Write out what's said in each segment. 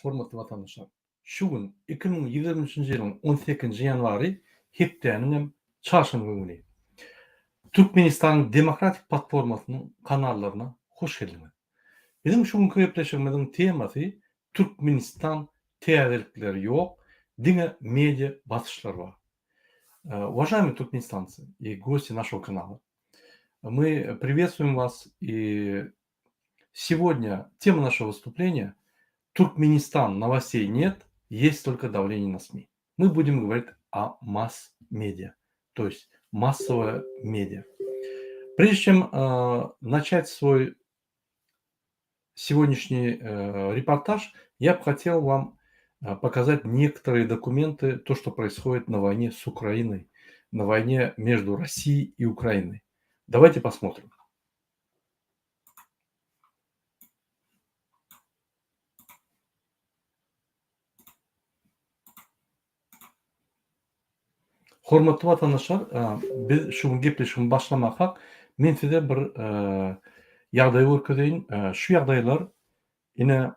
Hormatly watandaşlar! Şu gün 2023-nji ýylyň 18-nji ýanwary hepdäniň hem çarşenbe güni. Türkmenistanyň Demokratik platformasynyň kanallaryna hoş geldiňiz. Biziň şu günki gepleşigimiziň temasy Türkmenistan täzelikleri ýok, diňe media basyşlar bar. Уважаемые туркменистанцы и гости нашего канала, мы приветствуем вас и сегодня тема нашего выступления Туркменистан новостей нет, есть только давление на СМИ. Мы будем говорить о масс-медиа, то есть массовое медиа. Прежде чем э, начать свой сегодняшний э, репортаж, я бы хотел вам э, показать некоторые документы, то, что происходит на войне с Украиной, на войне между Россией и Украиной. Давайте посмотрим. Hormatly watandaşlar, biz şu gün gepleşigimi başlamakak, men size bir ýagdaý görkezeýin. Şu ýagdaýlar ine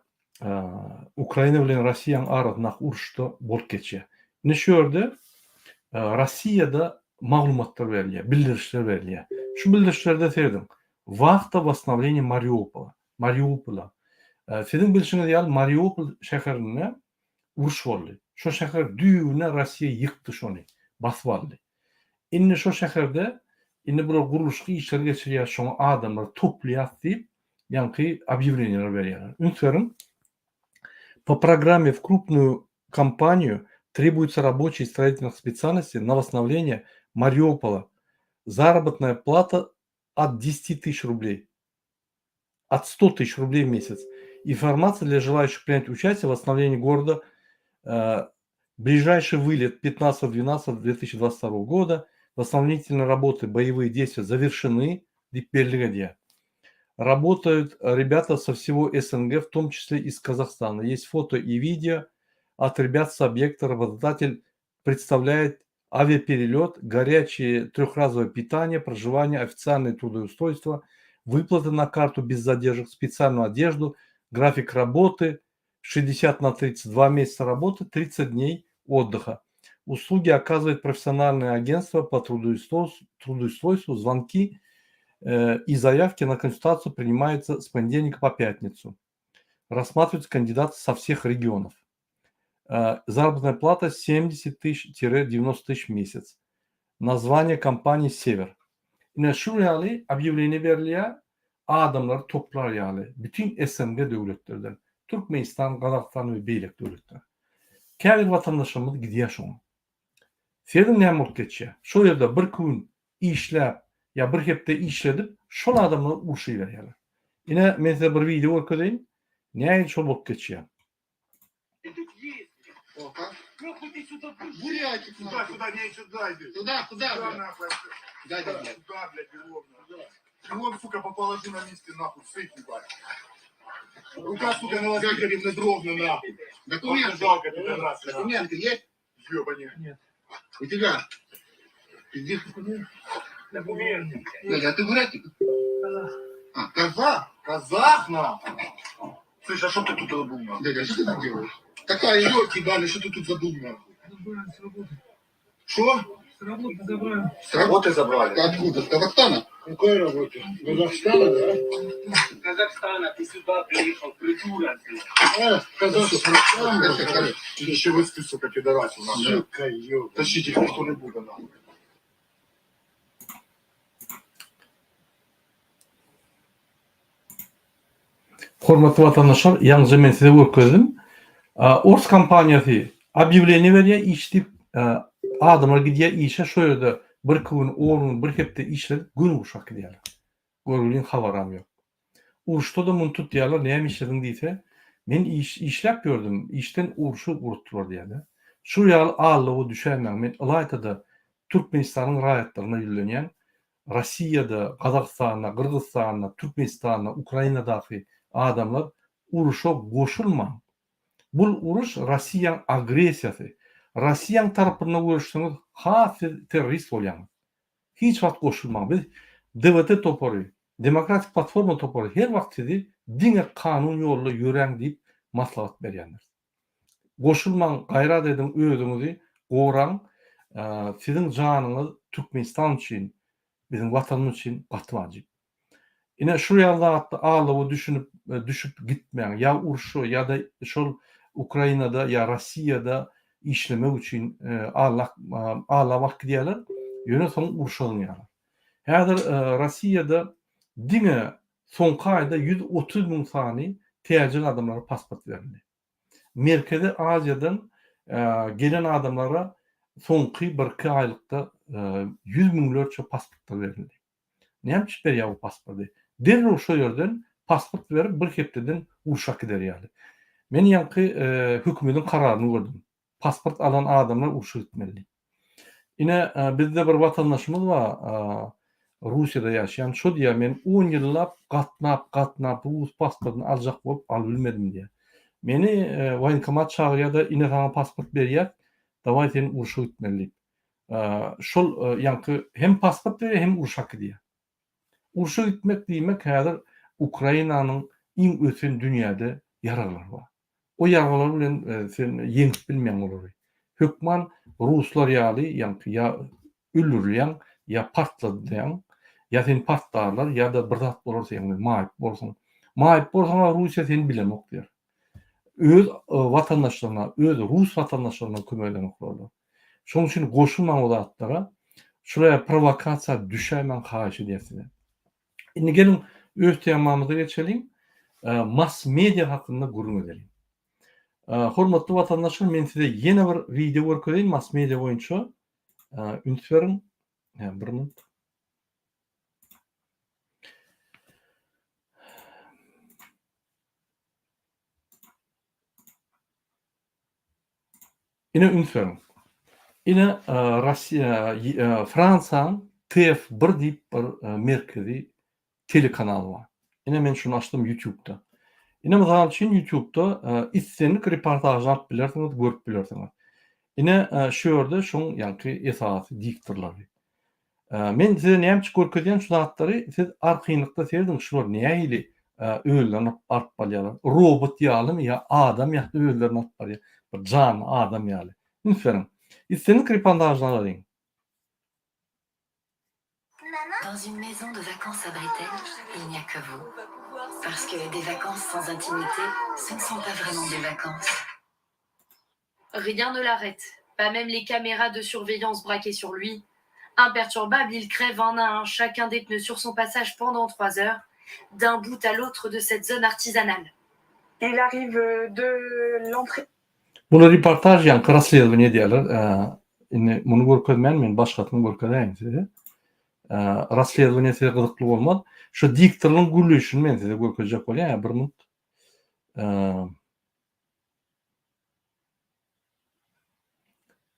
Ukraina bilen Russiýanyň arasyndaky uruşda bolup geçýär. Ine şu ýerde Russiýada maglumatlar berilýär, bildirişler berilýär. Şu bildirişlerde serediň. Wahta восстановление Mariupola. Mariupola. Siziň bilşiňiz ýaly Mariupol şäherinde uruş boldy. Şo şäher düýbüne Rossiýa ýykdy şony, basyp aldy. Indi şo şäherde indi bular gurluşyk işleri geçirýär, şoňa adamlary toplaýas diýip, ýaňky obýawleniýalar berýärler. Üns beriň, Po programme w krupnuyu kompaniýu trebujutsa raboçiý stroitelnyh spesialnostey na восстановление Mariupola. Zaработная plata от 10 tysyç rubley. От 100 тысяч рублей в месяц. Информация для желающих принять участие в восстановлении города. Э, ближайший вылет 15.12.2022 года. Восстановительные работы, боевые действия завершены. Работают ребята со всего СНГ, в том числе из Казахстана. Есть фото и видео от ребят с объекта. Работодатель представляет авиаперелет, горячее трехразовое питание, проживание, официальное трудоустройство, выплаты на карту без задержек, специальную одежду, график работы 60 на 32 месяца работы, 30 дней отдыха. Услуги оказывает профессиональное агентство по трудоустройству, звонки э, и заявки на консультацию принимаются с понедельника по пятницу. Рассматриваются кандидаты со всех регионов. Э, заработная плата 70 тысяч-90 тысяч в месяц. Название компании «Север». Ine şu ýaly obýawleniýe berilýär, adamlary toplar ýaly, bütin SNG döwletlerden, Türkmenistan, Gazagystan we beýleki döwletler. Käbir watandaşlarymyz gidýär şoňa. Serediň näme bolup geçýär. Şol ýerde bir gün işläp ýa bir hepde işledip, şol adamlary urşa iberýärler. Ine men size bir wideo görkezeýin, nähili şol bolup geçýär. Hormatly watandaşlar, ýaňyja men size görkezdim. Ors kompaniýasy obýawleniýe berýär, iş diýip, adamlar gidýär işe, şo ýerde birki gün, on gün, bir hepde işledip, gün urşa gidýärler. Görgüliň habaram ýok. Uruşda-da muny tutýarlar, näme işlediň diýse, men iş işläp ýördüm, işden urşy urutdylar diýýärler. Şu ýaly aldawa düşäýmäň, men ylaýta-da Türkmenistanyň raýatlaryna ýüzlenýän, Rossiýada, Gazagystanda, Gyrgyzystanda, Türkmenistanda, Ukrainadaky adamlar uruşa goşulmaň. Bul uruş Rossiýaň agressiýasy. Rossiýaň tarapynda göreşseňiz has siz terrorist bolýaňyz. Hiç wagt goşulmaň. Biz DWT topary, Demokratik platforma topary her wagt sizi diňe kanun ýolda ýöräň diýip maslahat berýändiris. Goşulmaň gaýrat ediň özüňizi goraň siziň janyňyz Türkmenistan üçin biziň watanymyz üçin gaty wajyp. Ine şu ýaly zatda aldawa düşünip düşüp gitmäň ýa urşa ýa-da şol Ukrainada ýa Rossiýada işlemek üçin allak allap alyp gidýärler ýöne soň urşa zyňýarlar. Häzir Rossiýada diňe soňky aýda 130 müň sany täjik adamlara pasport berildi. Merkezi Aziýadan gelen adamlara soňky birki aýlykda ýüz müňlerçe pasportlar berildi. Näme üçin berýär bu pasporty? Derrew şo ýerden pasport berip bir hepdeden urşa äkider ýaly. Men ýaňky hökümediň kararyny gördüm. Pasport alan adamlar urşa gitmeli diýip. Ine bizde bir watandaşymyz bar Russiýada ýaşaýan şo diýýär men on ýyllap gatnap gatnap rus pasportyny aljak bolup alybilmedim diýýär. Meni woýenkomat çagyrýada ine saňa pasport berýäs dawaý sen urşa gitmeli diýip. Şol ýaňky hem pasport berýär hem urşa äkidýär. Urşa gitmek diýmek häzir Ukrainanyň iň ösen dünýäde ýaraglary bar. O ýaraglar bilen sen ýeňip bilmeýäň olary. Hökman ruslar ýaly ýaňky ýa öldürilýäň, ýa partladylýaň, ýa seni partlarlar, ýa-da bir zat bolar seň bilen, maýyp borsuň. Maýyp bolsaň-a Russiýa seni bilenok diýer. Öz watandaşlaryna, öz rus watandaşlaryna kömek edenoklarlar. Şonuň üçin goşulmaň o zatlara. Şular prowokasiýa düşäýmäň haýyş edýän size. Indi geliň öz temamyza geçeliň. Mass media hakynda gürrüň edeliň. Hormatly watandaşlar men size ýene bir wideo görkezeýin mass media boýunça. Üns beriň. Bir minut. Ine üns beriň. Ine Russiýa Fransiýanyň TF bir diýip bir merkezi telekanaly bar. Ine men şuny açdym YouTube-da. Ine mysal üçin YouTube-da islendik reportažyny alyp bilersiňiz, görüp bilersiňiz. Ine şu ýerde şoň ýaňky esasy diktorlary. Men size näme üçin görkezýän şu zatlary siz arkaýynlykda serediň şular nähili özlerini alyp barýarlar. Robot ýalymy ýa adam ýaly özlerini alyp barýar. Bir janly adam ýaly. Üns beriň. Islendik reportažyny alalyň. Dans une maison de vacances à Britel, il n'y a que vous. Parce que des vacances sans intimité, ce ne sont pas vraiment des vacances. Rien ne l'arrête, pas même les caméras de surveillance braquées sur lui. Imperturbable, il crève un à un chacun des pneus sur son passage pendant trois heures, d'un bout à l'autre de cette zone artisanale. Il arrive de l'entrée. Bular reportaž ýaňky rasledowaniýe edýärler. Indi muny görkezmän men başgasyny görkezäýin size. Rasledowaniýe size gyzykly bolmaz. Şu diktorlaryň gürleýşini men size görkezjek bolýan. Bir minut.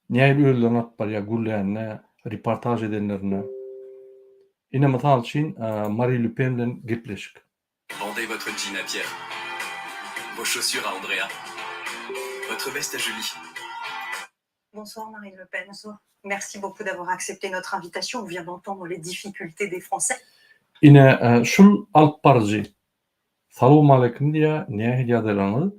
Nähili özlerini alyp barýar gürlände, reportaž edenlerinde. Ine mysal üçin Mari Le Pen bilen gepleşik. Vendez votre jean à Pierre, vos chaussures à Andrea, votre veste à Julie. Bonsoir Marine Le Pen. Bonsoir. Merci beaucoup d'avoir accepté notre invitation. On vient d'entendre les difficultés des Français. Ine şul alyp baryjy Salowmaleýkim diýýär, nähili ýagdaýlaryňyz?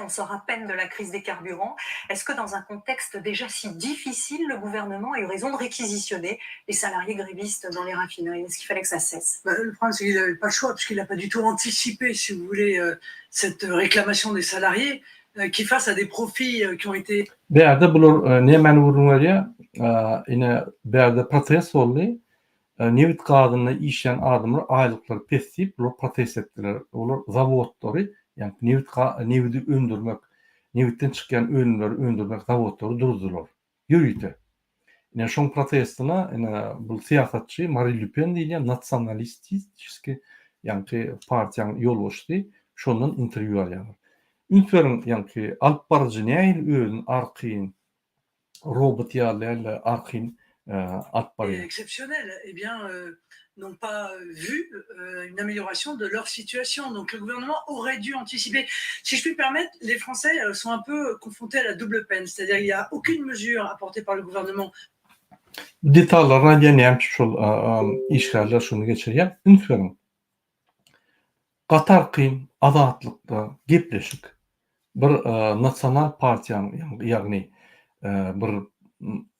On sort à peine de la crise des carburants. Est-ce que dans un contexte déjà si difficile, le gouvernement a eu raison de réquisitionner les salariés grévistes dans les raffineries? Est-ce qu'il fallait que ça cesse? Bah, le problème, c'est qu'il n'avait pas le choix, puisqu'il n'a pas du tout anticipé, si vous voulez, euh, cette réclamation des salariés euh, qui face à des profits euh, qui ont été Bärde bular nämäni gürrüň berýär? Ine, bärde protest boldy. Nebit gazynda işleýän adamlar aýlyklary pes diýip, bular protest etdiler. Olar zawodlary, ýagny nebit nebidi öndürmek, nebitden çykýan önümleri öndürmek zawodlary duruzdylar. Ýörite. Ine şoň protestine ine bul syýasatçy Marin Le Pen diýilýän nasionalistiçeskiý ýaňky partiýaň ýolbaşçysy şondan interwýu alýarlar. Üns beriň ýaňky alyp baryjy nähili özüni arkaýyn robot ýaly däl-de arkaýyn alyp barýar. exceptionnel, eh bien, n'ont pas vu une amélioration de leur situation. Donc le gouvernement aurait dû anticiper. Si je puis me permettre, les Français sont un peu confrontés à la double peine, c'est-à-dire il n'y a aucune mesure apportée par le gouvernement Detallaryny aýdýan näme üçin şol işgärler şuny geçirýär? Üns beriň. Gaty arkaýyn azatlykda gepleşik. Bir nasional partiýanyň, ýagny bir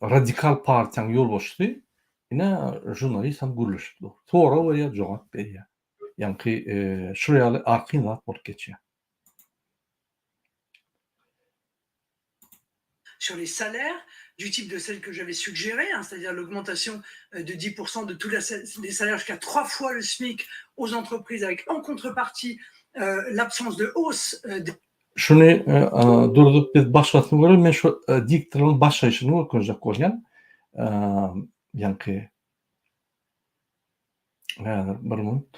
radikal partiýanyň ýolbaşçysy ine žurnalist hem gürleşip dur. Sorag berýär, jogap berýär. Ýaňky şular ýaly arkaýyn zat bolup geçýär. Sur les salaires du type de celle que j'avais suggérée, c'est-à-dire l'augmentation de 10% de tous les salaires jusqu'à trois fois le SMIC aux entreprises avec en contrepartie l'absence de hausse des Şuny durzup biz başgasyny görelim. Men şu diktoryň başlaýşyny görkezjek bolýan. Ýaňky häzir bir minut.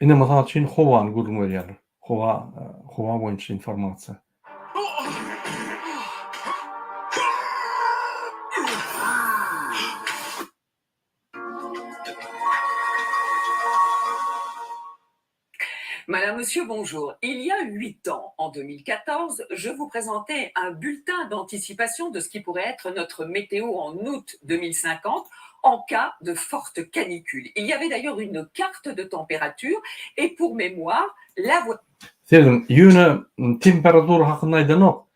Ine mysal üçin howany gürrüň berýärler. Howa howa boýunça informasiýa. Madame, Monsieur, bonjour. Il y a huit ans, en 2014, je vous présentais un bulletin d'anticipation de ce qui pourrait être notre météo en août 2050 en cas de forte canicule. Il y avait d'ailleurs une carte de température et pour mémoire, la voie Serediň, ýöne temperatura hakynda aýdanok.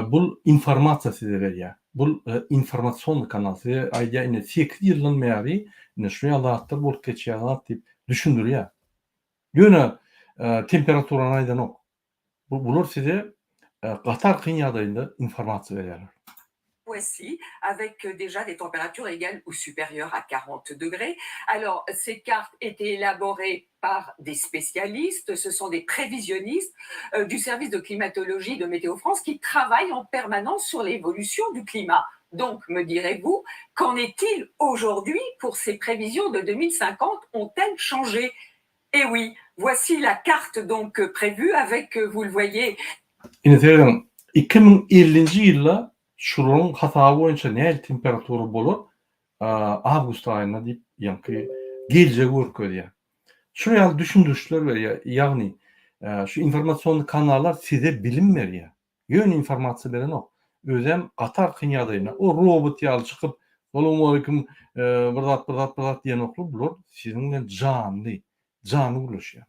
Bul informasiýa size berýär. Bul informasionnyý kanal size aýdýar, ine sekiz ýyldan bäri ine şu ýaly zatlar bolup geçýär zat diýip düşündirýär. Ýöne temperaturany aýdanok. Bular size gaty arkaýyn ýagdaýynda informasiýa berýärler. Voici, avec déjà des températures égales ou supérieures à 40 degrés. Alors, ces cartes étaient élaborées par des spécialistes, ce sont des prévisionnistes du service de climatologie de Météo France qui travaillent en permanence sur l'évolution du climat. Donc, me direz-vous, qu'en est-il aujourd'hui pour ces prévisions de 2050 Ont-elles changé Eh oui, voici la carte donc prévue avec, vous le voyez, Indi serediň, 2050-nji ýylda şularyň hasaby boýunça nähili temperatura bolar, awgust aýynda diýip, ýaňky geljegi görkezýär. Şular ýaly düşündirişler berýär, ýagny şu informasionnyý kanallar size bilim berýär. Ýöne informasiýa berenok. Özem gaty arkaýyn ýagdaýynda. O robot ýaly çykyp, Salowmaleýkim, bir zat, bir zat, bir zat diýenoklar. Bular siziň bilen janly, janly gürleşýär.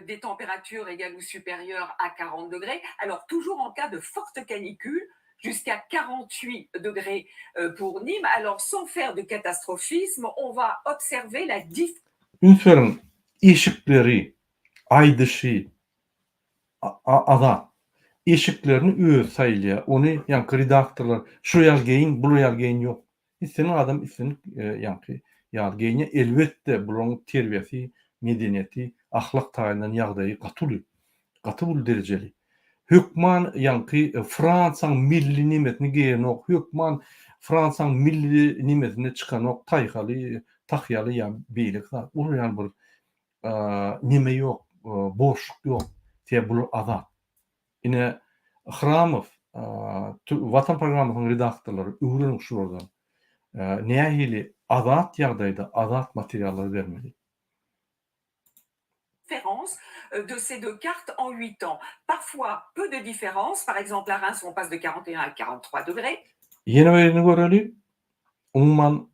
Des températures égales ou supérieures à 40 degrés. Alors toujours en cas de forte canicule, jusqu'à 48 degrés pour Nîmes. Alors sans faire de catastrophisme, on va observer la dif Üns beriň, eşikleri, aýdyşy, Azat. Eşiklerini özi saýlaýar. Ony ýaňky redaktorlar şu ýaly geýin, bul ýaly geýin ýok. Islendik adam islendik ýaňky ýaly geýinýär. Elbetde bularyň terbiýesi, medeniýeti, ahlak taýyndan ýagdaýy gaty uly. Gaty uly derejeli. Hökman ýaňky Fransiýaň milli nemesini geýenok, hökman Fransiýaň milli nemesinde çykanok, taýhaly, tahýaly ýa beýleki zat. Ol ýaly bir neme ýok, boşluk ýok. Sebäbi bular azat. Ine, Hramow, Watan programmasynyň redaktorlary, öwreniň şulardan. Nähili azat ýagdaýda azat materiallary bermeli. Différence de ces deux cartes en huit ans. Parfois peu de différence, par exemple à Reims on passe de 41 à 43 degrés. Ýene birini göreli. Umuman,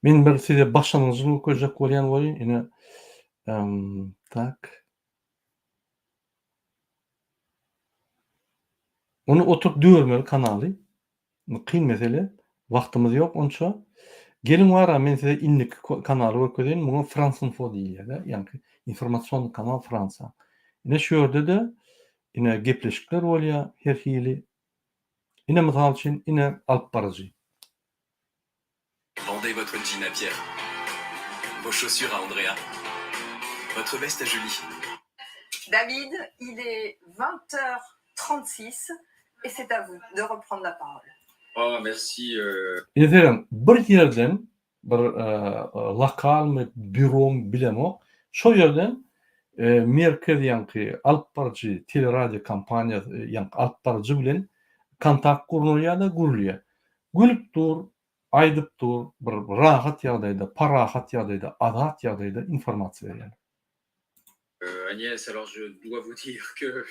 men bir size başlangyjyny görkezjek bolýan welin, ine, tak. Ony oturyp dörmeli kanaly. Kyn mesele. Wagtymyz ýok onça. Geliň wara men size indiki kanaly görkezeýin. Muňa France Info diýilýär-de, ýaňky informasion kanal Fransiýa. Ine şu ýerde-de ine gepleşikler bolýar her hili. Ine mysal üçin ine alyp baryjy. Vendez votre jean à Pierre, vos chaussures à Andrea, votre veste à Julie. David, il est 20 heures 36 et c'est à vous de reprendre la parole. Oh merci. Ine serediň, bir ýerden bir lokalmy, býuromy bilemok, şol ýerden merkez ýaňky alyp baryjy teleradio kompaniýasy ýaňky alyp baryjy bilen kontakt gurnalýar-da gurulýar. Gülüp dur, aýdyp dur, bir rahat ýagdaýda, parahat ýagdaýda, azat ýagdaýda informasiýa berýär. Agnès, alors je dois vous dire que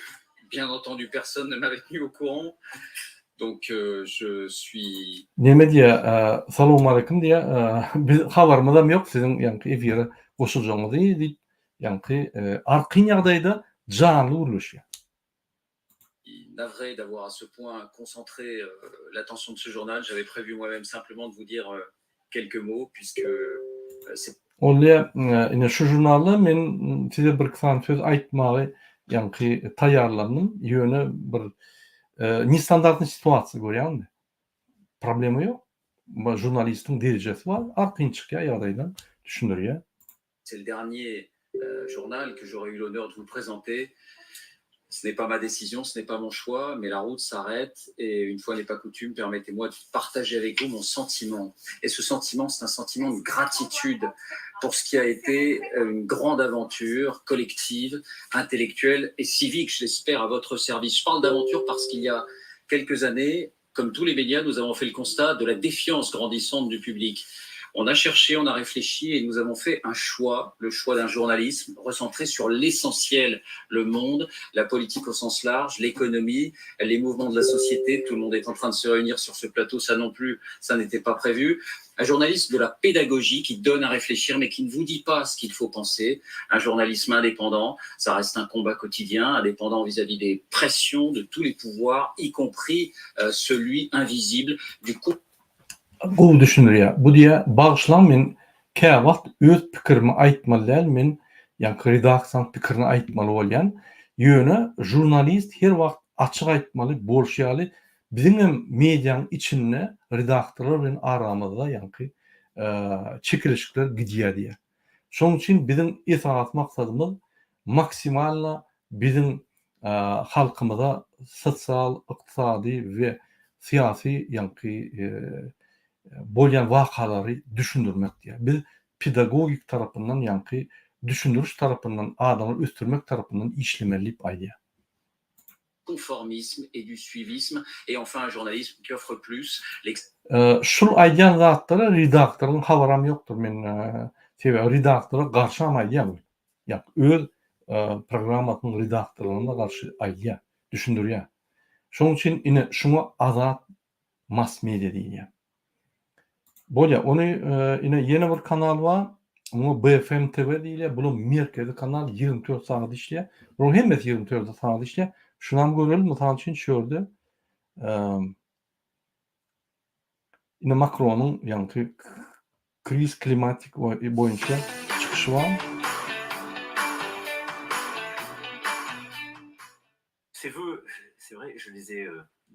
bien entendu personne ne m'avait tenu au courant. Donc je suis. Neme diýýär, Salowmaleýkim diýýär, biz habarymyzam ýok siziň ýaňky efire goşuljagyňyzy diýip, ýaňky arkaýyn ýagdaýda janly gürleşýär. Navré d'avoir à ce point concentré l'attention de ce journal, j'avais prévu moi-même simplement de vous dire quelques mots puisque c'est. Ol diýýär, ine şu žurnalda men size birki sany söz aýtmagy ýaňky taýýarlandym, ýöne bir nestandartnyý situasiýa görýäňmi? Problema ýok. Žurnalistiň derejesi bar, arkaýyn çykýar ýagdaýdan, düşündirýär. C'est le dernier journal que j'aurai eu l'honneur de vous présenter. Ce n'est pas ma décision, ce n'est pas mon choix, mais la route s'arrête et une fois n'est pas coutume, permettez-moi de partager avec vous mon sentiment. Et ce sentiment, c'est un sentiment de gratitude pour ce qui a été une grande aventure collective, intellectuelle et civique, je l'espère, à votre service. Je parle d'aventure parce qu'il y a quelques années, comme tous les médias, nous avons fait le constat de la défiance grandissante du public. On a cherché, on a réfléchi et nous avons fait un choix, le choix d'un journalisme recentré sur l'essentiel, le monde, la politique au sens large, l'économie, les mouvements de la société. Tout le monde est en train de se réunir sur ce plateau, ça non plus, ça n'était pas prévu. Un journalisme de la pédagogie qui donne à réfléchir mais qui ne vous dit pas ce qu'il faut penser. Un journalisme indépendant, ça reste un combat quotidien, indépendant vis-à-vis des pressions de tous les pouvoirs, y compris euh, celui invisible du coup. Gowy düşündirýär. Bu diýýär, bagyşlaň men käwagt öz pikirimi aýtmaly däl, men ýaňky redaksiýanyň pikirini aýtmaly bolýan. Ýöne žurnalist her wagt açyk aýtmaly, bolşy ýaly biziňem mediaň içinde redaktorlar bilen aramyzda ýaňky çekeleşikler gidýär diýýär. Şonuň üçin biziň esasy maksadymyz maksimalno biziň halkymyza sosial, ykdysady we syýasy ýaňky bolýan wakalary düşündirmek diýýär. Biz pedagogik tarapyndan ýaňky düşündiriş tarapyndan adamlary ösdürmek tarapyndan işlemeli diýip aýdýar. Conformisme et du suivisme et enfin un journalisme qui offre plus l'ex. Şul aýdýan zatlara redaktoryň habaram ýokdur men sebäbi redaktora garşam aýdýan ol. Ýa öz programmasynyň redaktorlaryna garşy aýdýar, düşündirýär. Şonuň üçin ine şuňa azat mass media diýilýär. Bolýar, ony ine ýene bir kanal bar. Muňa BFM TV diýilýär. Bulam merkezi kanal 24 sagat işleýär. Bularyň hemmesi 24 sagat işleýär. Şunam göreli, mysal üçin şu ýerde ine Makronyň ýaňky kriz klimatik boýunça çykyşy bar. Ces vœux, c'est vrai, je les ai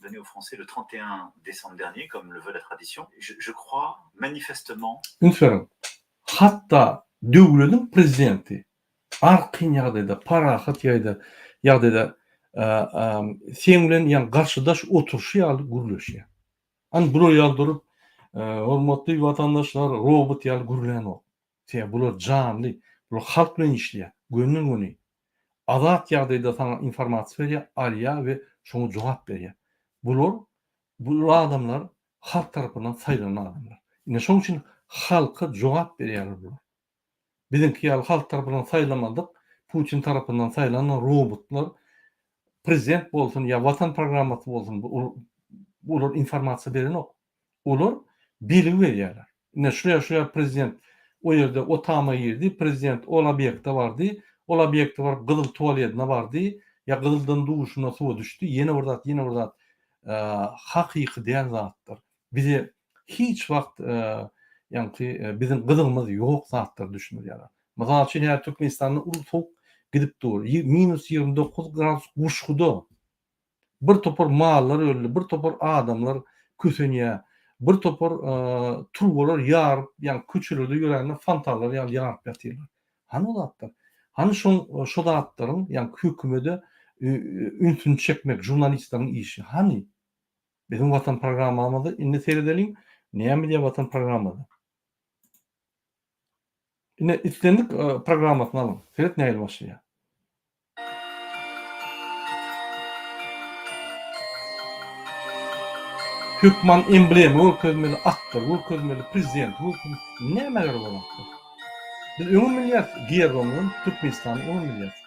donnés aux Français le 31 décembre dernier, comme le veut la tradition. Je, je crois manifestement. Üns beriň, hatda döwlediň prezidenti arkaýyn ýagdaýda, parahat ýagdaýda, ýagdaýda seň bilen ýa garşydaş oturyşy ýaly gürleşýär. Hany bular ýaly durup, hormatly watandaşlar, robot ýaly gürlänok. Sebäbi bular janly, bular halk bilen işleýär, gönden-göni. Azat ýagdaýda saňa informasiýa berýär, alýar we şoňa jogap berýär. Bular, bu adamlar halk tarapyndan saýlanan adamlar. Ine şonuň üçin halka jogap berýärler bular. Biziňki ýaly halk tarapyndan saýlamadyk, Putin tarapyndan saýlanan robotlar prezident bolsun ýa Watan programmasy bolsun olar informasiýa berenok. Olar belgi berýärler. Ine şuraya şuraya prezident o ýerde o tama girdi, prezident ol obýekte bardy, ol obýekte baryp gyzyl tualedine bardy, ýa gyzyldan duşuna suwa düşdi, ýene bir zat, ýene bir zat. Hakyky däl zatlar. Bize hiç wagt ýaňky biziň gyzygymyz ýok zatlar düşündirýärler. Mysal üçin häzir Türkmenistanda uly sowuk gidip dur. Minus 29 gradus Guşguda. Bir topar mallar öldi, bir topar adamlar kösenýär. Bir topar turbalar ýaryp, ýagny köçelerde ýörände fontanlar ýaly ýaryp ýatyrlar. Hany o zatlar? Hany şoň şo zatlaryň, ýagny hökümede ünsüni çekmek žurnalistleriň işi hany? Biziň Watan programmamyzy indi seredeliň. Näme diýýär Watan programmada? Ine islendik programmasyny alyň. Seret nähili başlaýar. Hökman emblema görkezmeli, atlary görkezmeli, prezidenti görkezmeli. Nämä gerek ol zatlar? Biz öňem bilýäris, gerbamyzam Türkmenistanyň öňem bilýäris.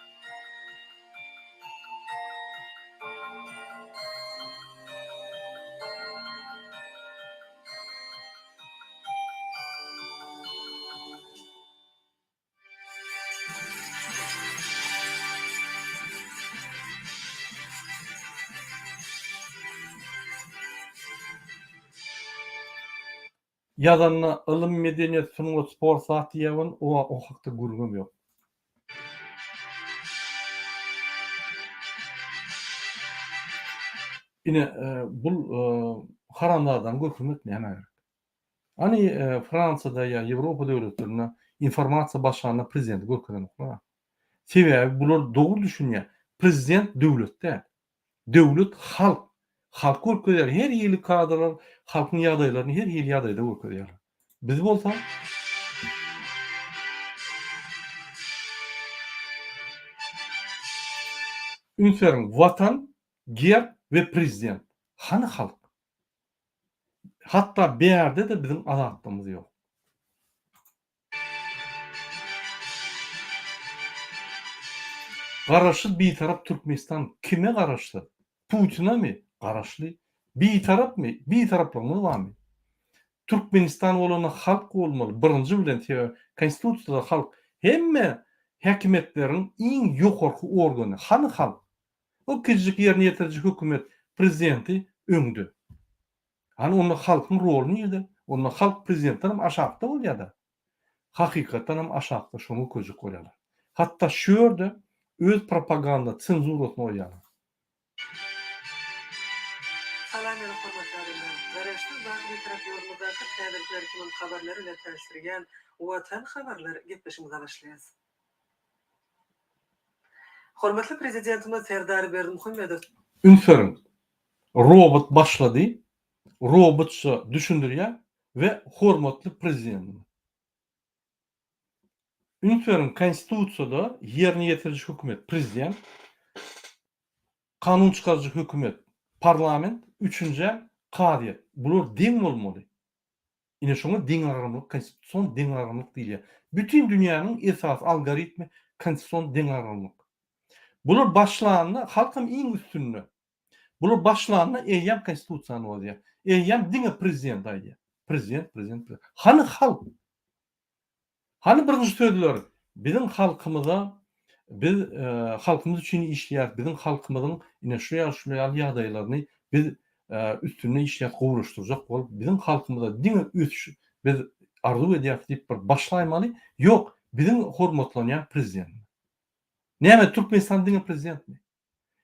Ýazanda ylym, medeniýet, sungat, sport zat diýýär welin o o hakda gürrüňem ýok. Ine bul haramzadany görkezmek nämä gerek? Hany Fransiýada ýa Ýewropa döwletlerinde informasiýa başlanda prezidenti görkezenoklar. Sebäbi bular dogry düşünýär. Prezident döwlet däl. Döwlet halk. Halk görkezýär her hili kadrlar halkyň ýagdaýlaryny her hili ýagdaýda görkezýärler. Biz bolsa Üns beriň Watan, Gerb we Prezident. Hany halk? Hatda bärde-de biziň azatlygymyz ýok. Garaşsyz Bitarap Türkmenistan kime garaşsyz? Putinemi? Garaşly. Bitarapmy? Bitaraplygymyz barmy? Türkmenistan bolanda halk bolmaly birinji bilen sebäbi konstitusiýada halk hemme häkimiýetleriň iň ýokarky organy hany halk? O kiçijik ýerine ýetiriji hökümet prezidenti öňde. Hany onda halkyň roly nirde? Onda halk prezidentden hem aşakda bolýada. Hakykatdan hem aşakda şoňa görkezjek bolýarlar. Hatda şu ýerde öz propaganda senzurasyny goýýarlar. Salam meni hormatly adamlar! Garaşsyz baky Bitarap ýurdumyzdaky täzelikler kimin habarlar bilen tanyşdyrýan Watan habarlar gepleşigimize başlaýas. Hormatly Prezidentimiz Serdar Berdimuhamedow. Üns beriň, robot başlady, robotça düşündirýär we hormatly Prezidentimiz. Üns beriň, Konstitusiýada ýerine ýetiriji hökümet, Prezident, kanun çykaryjy hökümet, parlament, üçünjä kazyýet. Bular deň bolmaly. Ine şoňa deňagramlyk, konstitusion deňagramlyk diýilýär. Bütin dünýäniň esasy algoritmi konstitusion deňagramlyk. Bular başlanda halkam iň üstünde. Bular başlanda eýýäm konstitusiýany bozýar. Eýýäm diňe prezident aýdýar. Prezident, prezident, prezident. Hany halk? Hany birinji sözler biziň halkymyza biz halkymyz üçin işleýäris biziň halkymyzyň ine şu ýaly şu ýaly ýagdaýlaryny biz üstünde işleýäris gowulaşdyrjak bolup biziň halkymyza diňe ösüş biz arzuw edýäris diýip bir başlaýmaly ýok biziň hormatlanýan prezidentimiz. Näme Türkmenistan diňe prezidentmi?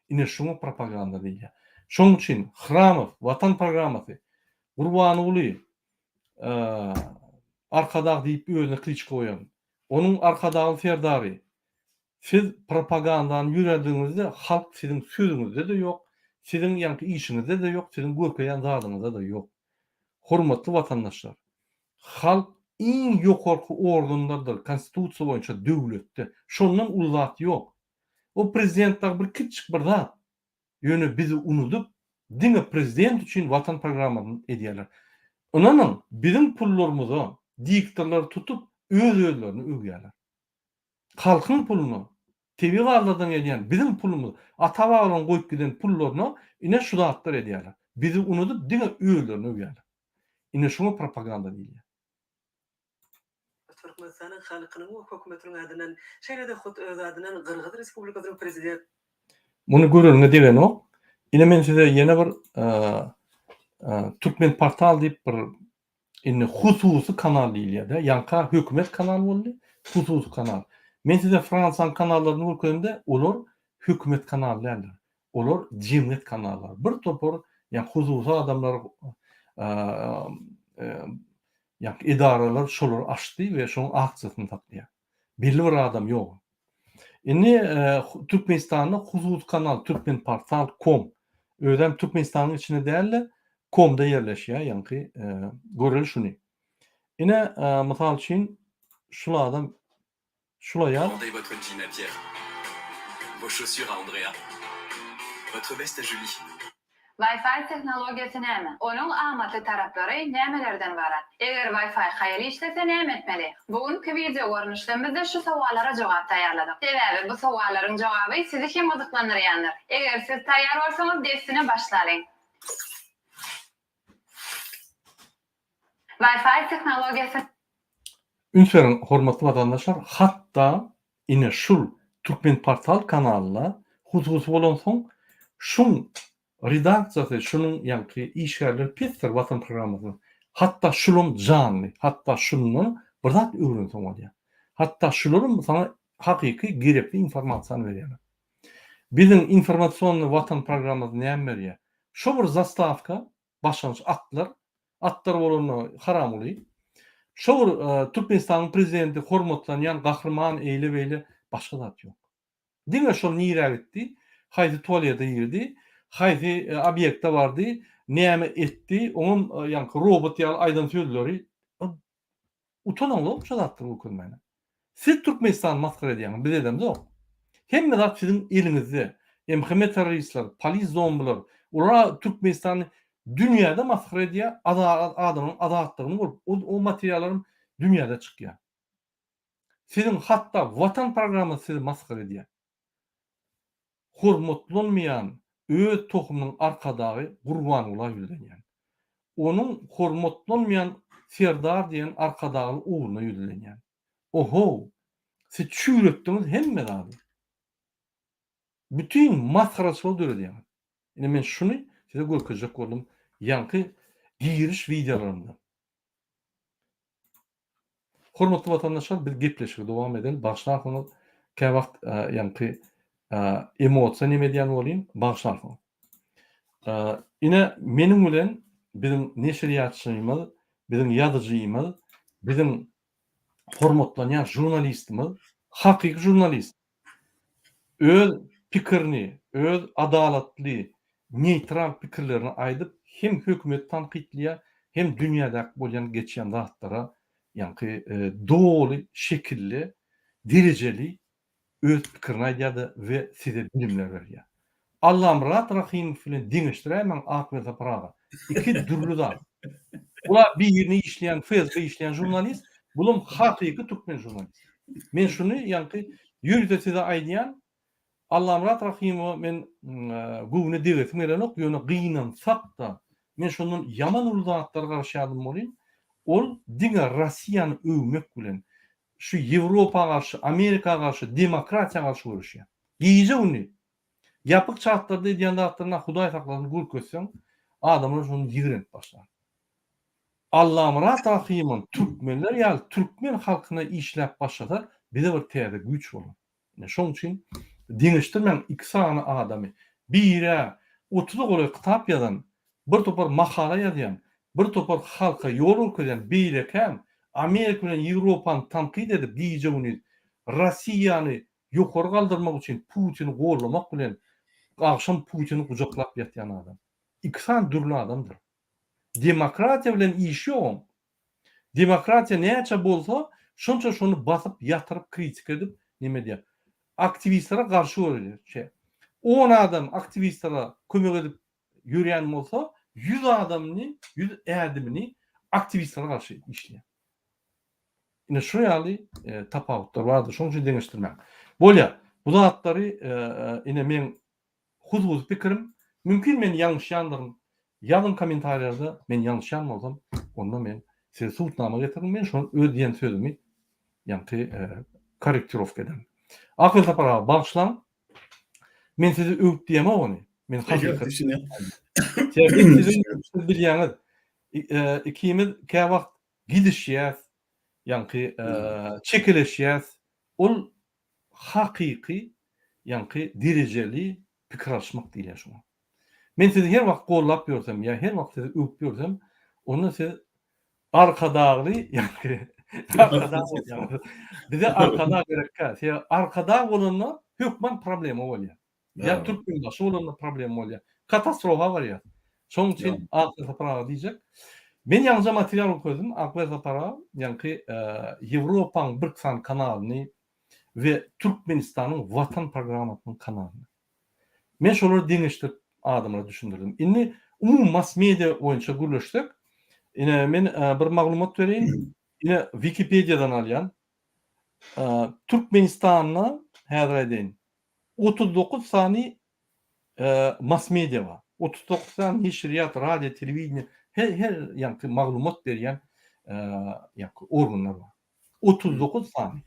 Ine şuňa propaganda diýilýär. Şonuň üçin Hramow, Watan programmasy, Gurbanguly, Arkadag diýip özüne kliçka goýan, onuň Arkadagly Serdary, siz propagandany ýörediňizde halk siziň sözüňizde-de ýok, siziň ýaňky işiňizde-de ýok, siziň görkezýän zadyňyzda-da ýok. Hormatly watandaşlar, halk iň ýokarky organlardyr konstitusiýa boýunça döwletde. Şondan uly zat ýok. O prezident dagy bir kiçjik bir zat. Ýöne bizi unudyp, diňe prezident üçin watan programmasyny edýärler. Ynanyň, biziň pullarymyza diktorlary tutup öz-özlerini öwýärler. Halkyň puluna, tebigy gazlardan gelýän biziň pulumyz, ata-babalaryň goýup giden pullaryna ine şu zatlar edýärler. Bizi unudyp diňe özlerini öwýärler. Ine şuňa propaganda diýilýär. Türkmenistanyň halkynyň we Hökümetiniň adyndan, şeýle-de hut öz adyndan Gyrgyz Respublikasynyň Prezidenti. Muny göreniňe degenok. Ine men size ýene bir Türkmenportal diýip bir indi hususy kanal diýilýär-de. Ýaňka hökümet kanaly boldy, hususy kanal. Men size Fransiýanyň kanallaryny görkezemde, olar hökümet kanaly däldir. Olar jemgyýet kanallary. Bir topar ýa hususy adamlar Ýa edaralar şolary açdy we şoň aksiýasyny saklaýar. Belli bir adam ýok. Indi Türkmenistanda hususy kanal Türkmenportal kom. Özem Türkmenistanyň içinde däl-de komda ýerleşýär, ýaňky göreli şuny. Ine, mysal üçin şul adam Şul aýal. Rendez votre jean à Pierre. Vos chaussures à Andrea. Votre veste à Julie. Wi-Fi tehnologiýasy näme? Onuň amatly taraplary nämelerden ybarat? Eger Wi-Fi haýal işlese näme etmeli? Bu günki wideo görnüşlemizde şu sowallara jogap taýýarladyk. Sebäbi bu sowallaryň jogaby sizi hem gyzyklandyrýandyr. Eger siz taýýar bolsaňyz dessine başlalyň. Wi-Fi tehnologiýasy. Üns beriň hormatly watandaşlar hatda ine şul Türkmenportal kanalynda hususy bolansoň şuň redaksiýasy şunuň ýaňky işgärleri pesdir watan programmasynyň. Hatda şulam janly, hatda şundan bir zat öwrenseň bolýar. Hatda şularam saňa hakyky gerekli informasiýany berýärler. Biziň informasionnyý watan programmasy näme berýär? Şo bir zastawka, başlangyç atlar, atlar bolanda Haramguly. Şo bir Türkmenistanyň prezidenti hormatlanýan gahryman eýle-beýle başga zat ýok. Diňe şol nirä gitdi, haýsy tualete girdi, haýsy obýekte bardy, näme etdi, oňam ýaňky robot ýaly aýdan sözleri utanaňzok şo zatlary görkezmäne. Siz Türkmenistany masgara edýäňiz, biz edemzok. Hemme zat siziň eliňizde. MHM terroristler, polis zombiler, olar Türkmenistany dünýäde masgara edýär, adamlaryň azatlygyny bolup, o materiallaram dünýäde çykýar. Siziň hatda Watan programmasy sizi masgara edýär. Hormatlanmaýan öz tohumynyň arkadagy Gurbangula ýüzlenýän. Onuň hormatlanmaýan Serdar diýen arkadagly ogluna ýüzlenýän. Ohow! Siz çüýretdiňiz hemme zady. Bütin masgaraçylygy döredýäňiz. Ine men şuny size görkezjek boldum ýaňky giriş wideolarymda. Hormatly watandaşlar biz gepleşigi dowam edeli bagyşlarsyňyz käwagt ýaňky emosiýa neme edýän bolýyn bagyşlarsyňyz. Ine meniň bilen biziň neşirýatçymyz biziň ýazyjymyz biziň hormatlanýan žurnalistimiz hakyky žurnalist öz pikirini, öz adalatly, neýtral pikirlerini aýdyp, hem hökümeti tankytlaýar, hem dünýädäki bolýan geçýän zatlara ýaňky doly şekilli, derejeli öz pikirini aýdýar-da we size bilimler berýär. Allamyrat Rahymow bilen deňeşdiräýmäň Ak Welsapar aga. Iki dürli zat. Bular birini işleýän FSB işleýän žurnalist, bulam hakyky türkmen žurnalist. Men şuny ýaňky ýörite size aýdýan, Allamyrat Rahymowa men göwne degesim gelenok, ýöne gynansak-da, men şondan ýaman uly zatlara garaşýardym welin, ol diňe Rossiýany öwmek bilen, şu Ýewropa garşy, Amerika garşy, demokratiýa garşy göreşýär. Gije-gündiz. Ýapyk çatlarda edýän zatlaryna Hudaý saklasyn görkezseň, adamlar şony ýigrenip başlar. Allamyrat Rahymam türkmenler ýaly türkmen halkyna işläp başlasa bize bir täze güýç bolar. Ine şoň üçin deňeşdirmäň iki sany adamy. Birä otuza golaý kitap ýazan, bir topar makala ýazýan, bir topar halka ýol görkezýän beýlekäm Amerika bilen Ýewropany tankyt edip gije-gündiz Rossiýany ýokary galdyrmak üçin Putini gollamak bilen agşam Putini gujaklap ýatýan adam. Iki sany dürli adamdyr. Demokratiýa bilen işi ýok oň. Demokratiýa näçe bolsa, şonça şony basyp ýatyryp kritika edip neme edýär. Aktiwistlere garşy görýär. On adam aktiwistlere kömek edip ýörýän bolsa, 100 adamyny, 100 ädimini aktiwistlere garşy işleýär. Ine şu ýaly tapawutlar bardyr. Şonuň üçin deňeşdirmäň. Bolýar. Bu zatlary ine meň hususy pikirim. Mümkin men ýalňyşýandyryn. Ýazyň kommentariýada men ýalňyşýan bolsam, onda men size subutnama getiriň. Men şony öz diýen sözümi ýaňky korrektirowka ederin. Akyl Sapar aga bagyşlaň. Men sizi öwüp diýemok ony. Men hakykat. Sebäbi siziň siz bilýäňiz, ikimiz käwagt gidişýäs, ýaňky çekeleşýäs. Ol hakyky ýaňky derejeli pikir alyşmak diýilýär şuňa. Men sizi her wagt gollap ýörsem ýa her wagt sizi öwüp ýörsem, onda siz arkadagly ýaňky arkadag bolýaňyz. Bize arkadag gerekkä. Sebäbi arkadag bolanda hökman problema bolýar. Ýa Türkmenbaşy bolanda problema bolýar. Katastrofa barýar. Şonuň üçin Akberdi Sapar aga diýjek. Men ýaňyja material okadym. Akberdi Sapar aga ýaňky Ýewropaň bir sany kanalyny we Türkmenistanyň Watan programmasynyň kanalyny. Men şolary deňeşdirip adamlara düşündirdim. Indi umumy mass media boýunça gürleşsek, ine men bir maglumat bereýin. Ine Wikipediýadan alýan. Türkmenistanda häzir aýdaýyn. 39 sany mass media bar. 39 sany neşirýat, radio, telewideniýe, her her ýaňky maglumat berýän ýaňky organlar bar. 39 sany.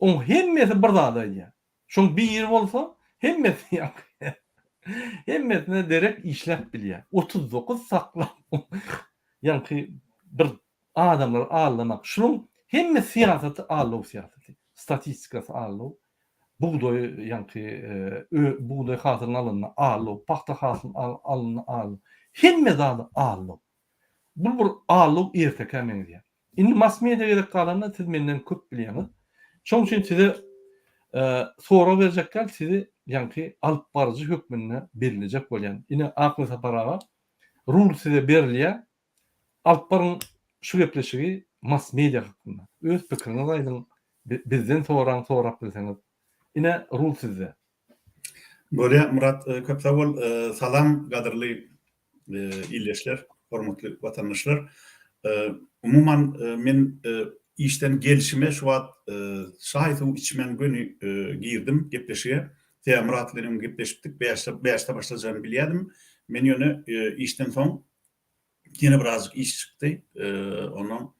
Oň hemmesi bir zady aýdýar. Şoň biri bolsa hemmesi ýaňky hemmesine derek işläp bilýär. 39 saklap. ýaňky bir adamlary aldamak. Şunuň hemme syýasaty aldaw syýasaty. Statistikasy aldaw. Bugdaý ýaňky bugdaý hasylyny alanda aldaw, pagta hasylyny alanda aldaw. Hemme zady aldaw. Bu bir aldaw ertekä meňzeýär. Indi mass media gezek galanda siz menden köp bilýäňiz. Şonuň üçin size sorag berjek däl, sizi ýaňky alyp baryjy hökmünde bellejek bolýan. Ine Akmysapar aga, rul size berilýär. Alyp baryň şu gepleşigi mass media hakynda. Öz pikiriňizi aýdyň, bizden soraň sorap bilseňiz. Ine rul sizde. Bolýa Myrat köp sag bol. Salam gadyrly ildeşler, hormatly watandaşlar! Umuman, men işden gelşime şu wagt çaý-suw içmän göni girdim gepleşige. Sebäbi Myrat bilen öň gepleşipdik, bäşde başlajagyny bilýärdim. Men ýöne işden soň Ýene birazjyk iş çykdy. Ondan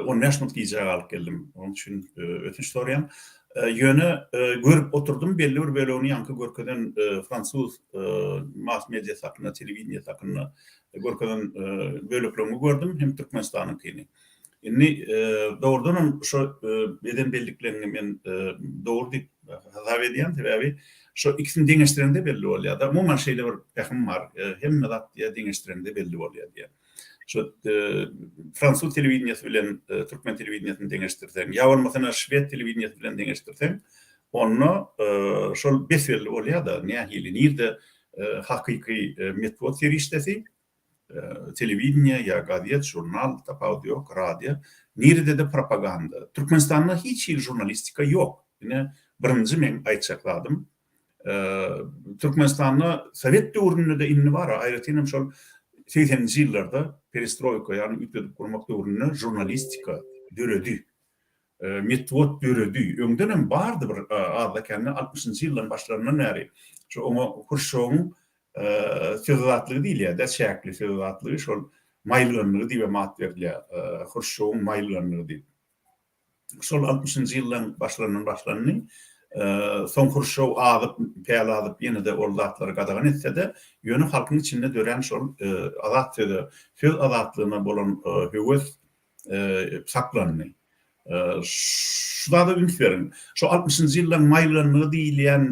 15 minut gijä galyp geldim. Onuň üçin ötünç soraýan. Ýöne görüp oturdym, belli bir bölegini ýaňky görkezen fransuz mass mediasy hakynda, telewideniýesi hakynda görkezen bölekleriňi gördüm, hem Türkmenistanyňkyny. Indi dogrudanam şo eden bellikleriňi men dogry diýip hasap edýän, sebäbi şo ikisini deňeşdireňde belli bolýar-da. Umuman şeýle bir pähim bar, hemme zat diýýär deňeşdireňde belli bolýar diýýär. Şo fransuz telewideniýesi bilen türkmen telewideniýesini deňeşdirseň, ýa bolmasa şwed telewideniýesi bilen deňeşdirseň, onda şol bes-belli bolýar-da, nähili, nirde hakyky metbugat serişdesi, telewideniýe ýa gazet, žurnal, tapawudy ýok, radio, niredede propaganda. Türkmenistanda hiç hili žurnalistika ýok. Ine, birinji meň aýtjak zadym. Türkmenistanda sowet döwründe-de indi bar, aýratyn hem şol segseninji ýyllarda perestroýka, ýagny üýtgedip gurmak döwründe žurnalistika döredi. Metbugat döredi. Öňdenem bardy bir azda-kände altmyşynjy ýyllaryň başlaryndan bäri. Şo oňa Hruşýowyň Söz azatlygy diýilýär-dä, çäkli söz azatlygy, şol maýylganlygy diýibem at berilýär, Hruşýowyň maýylganlygy diýip. Şol altmyşynjy ýyllaryň başlaryndan başlandy. Soň Hruşýow azyp, päli azyp ýene-de ol zatlary gadagan etse-de, ýöne halkyň içinde dörän şol azat söze, söz azatlygyna bolan höwes saklandy. Şu zada üns beriň. Şu altmyşynjy ýyllaryň maýylganlygy diýilýän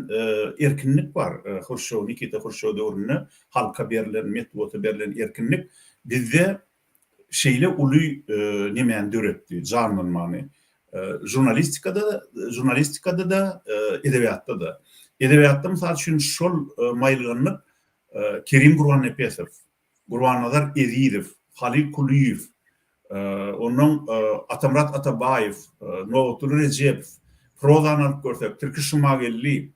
erkinlik bar. Hruşýow, Nikita Hruşýow döwründe halka berlen, metbugata berlen erkinlik bizde şeýle uly nemäni döretdi, janlanmany. Žurnalistikada, žurnalistikada-da, edebiýatda-da. Edebiýatda mysal üçin şol maýylganlyk Kerim Gurbannepesow, Gurbannazar Ezizow, Halyl Kulyýew, ondan Atamyrat Atabaýew, Nobatguly Rejepow, prozany alyp görsek, Tirkiş Jumageldi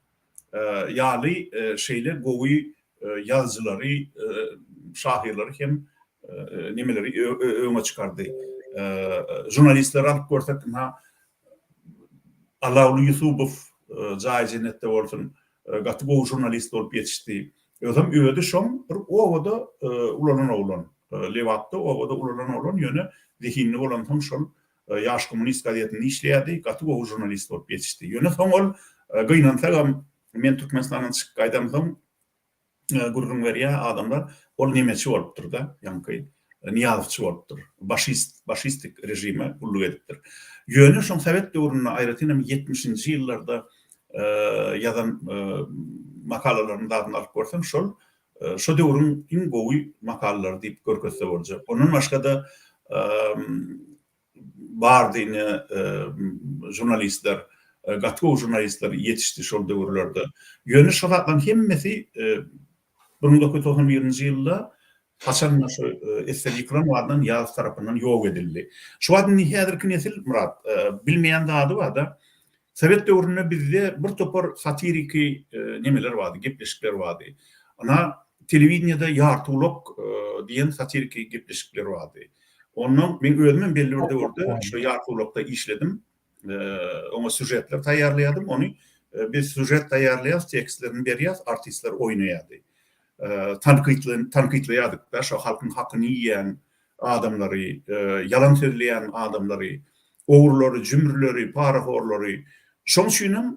ýaly şeýle gowy ýazyjylary, şahyrlary hem nemeleri öňe çykardy. Žurnalistleri alyp görsek, ynha, Allaguly Ýusubow jaýy jennetde bolsun, gaty gowy žurnalist bolup ýetişdi. Özem özi şoň bir obada ulalan oglan. Lebapda obada ulalan oglan, ýöne zehinli bolansoň şol Ýaş kommunist gazetinde işleýärdi, gaty gowy žurnalist bolup ýetişdi. Ýöne soň ol gynansagam men Türkmenistandan çykyp gaýdamsoň gürrüň berýär adamlar, ol nemeçi bolupdyr-da, ýaňky Nyýazowçy bolupdyr. Başist, başistik režime gulluk edipdir. Ýöne şoň sowet döwründe, aýratyn hem ýetmişinji ýyllarda ýazan makalalaryny zadyny alyp görseň, şol şo döwrüň iň gowy makalalary diýip görkezse boljak. Ondan başga-da bardy ine žurnalistler, gaty gowy žurnalistler ýetişdi şol döwürlerde. Ýöne şo zatlaryň hemmesi 1991-nji ýylda haçanda şu SSR ýykylan wagtdan Nyýazow tarapyndan ýok edildi. Şu wagt indi häzirki nesil Myrat bilmeýän zady barda Sowet döwründe bizde bir topar satiriki nemeler bardy, gepleşikler bardy. Ynha telewideniýede Ýartygulak diýen satiriki gepleşikler bardy. Ondan men özüm hem belli bir döwürde şu Ýartygulakda işledim. Oňa sýužetler taýýarlaýardym. Ony biz sýužet taýýarlaýarys, tekstlerini berýäris, artistler oýnaýardy. Tankytly tankytlaýardyk-da, şo halkyň hakyny iýýän adamlary, ýalan sözleýän adamlary, ogrulary, jümrüleri, parahorlary. Şoň üçinem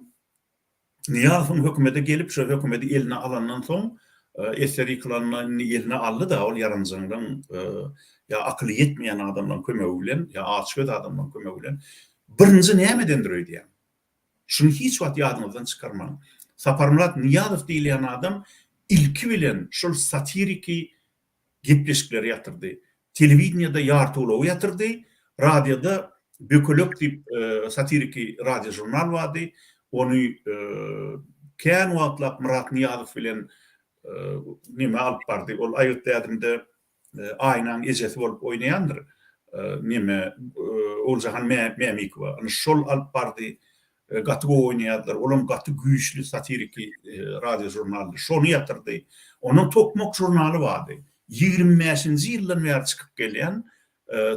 Nyýazowyň hökümete gelip, şo hökümeti eline alandan soň. Esger ýykylanda indi eline aldy-da ol ýaranjaňlaň ýa akyly ýetmeýän adamlaň kömegi bilen, ýa açgöz adamlaň kömegi bilen. Birinji näme edendir öýdýäň? Şuny hiç wagt ýadyňyzdan çykarmaň. Saparmyrat Nyýazow diýilýän adam ilki bilen şol satiriki gepleşikleri ýatyrdy. Telewideniýede Ýartygulagy ýatyrdy, radioda Bökelek diýip satiriki radiožurnal bardy. Ony kän wagtlap Myrat Nyýazow bilen neme alyp bardy. Ol Aýgytly ädimde Aýnaň ejesi bolup oýnaýandyr. Neme Oguljahan Mämikowa. Ine şol alyp bardy. Gaty gowy oýnaýardylar. Olam gaty güýçli satiriki radiožurnaldy. Şony ýatyrdy. Onuň Tokmak žurnaly bardy. 25-nji ýyldan bäri çykyp gelýän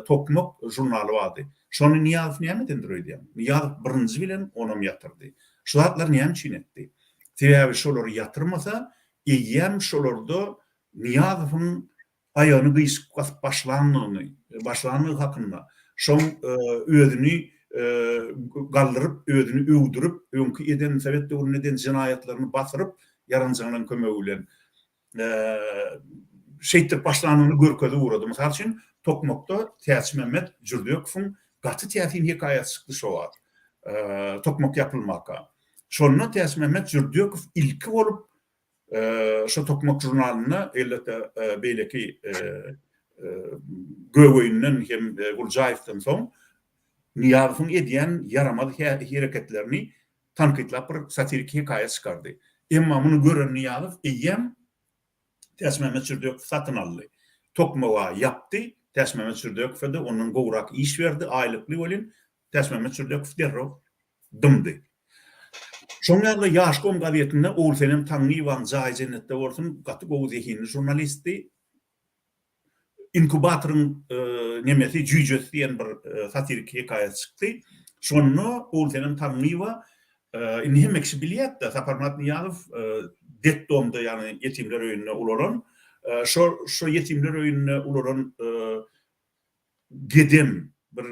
Tokmak žurnaly bardy. Şony Nyýazow näme edendir öýdýäň? Nyýazow birinji bilen onam ýatyrdy. Şu zatlary näme üçin etdi? Sebäbi şolary ýatyrmasa, eýýäm şolarda Nyýazowyň aýagyny gyşyk basyp başlandygyny, başlandygy hakynda, şoň özüni galdyryp, özüni öwdürip, öňki eden, sowet döwründe eden jenaýatlaryny basyryp, ýaranjaňlaryň kömegi bilen şeýtdirip başlandygyny görkezip ugrady. Mysal üçin, Tokmakda Täçmämmet Jürdekowyň gaty täsin hekaýasy çykdy şo wagt, Tokmak ýapylmaka. Şonda Täçmämmet Jürdekow ilki bolup Şo Tokmak žurnalynda, elbetde, beýleki Gögeýinden hem Guljaýewden soň Nyýazowyň edýän ýaramaz hereketlerini tankytlap bir satiriki hekaýa çykardy. Emma muny gören Nyýazow eýýäm Täçmämmet Jürdekowy satyn aldy. Tokmaga ýapdy, Täçmämmet Jürdekowa-da ondan gowrak iş berdi, aýlykly welin, Täçmämmet Jürdekow derrew dymdy. Şoň ýaly-da Ýaşkom gazetinde Ogulsenem Taňňyýewaň jaýy jennetde bolsun, gaty gowy zehinli žurnalistdi. Inkubatoryň nemesi, jüýjesi diýen bir satiriki hekaýasy çykdy. Şonda Ogulsenem Taňňyýewa indi hemme kişi bilýär-de, Saparmyrat Nyýazow detdomda, ýagny ýetimler öýünde ulalan. Şo şo ýetimler öýünde ulalan gedem, bir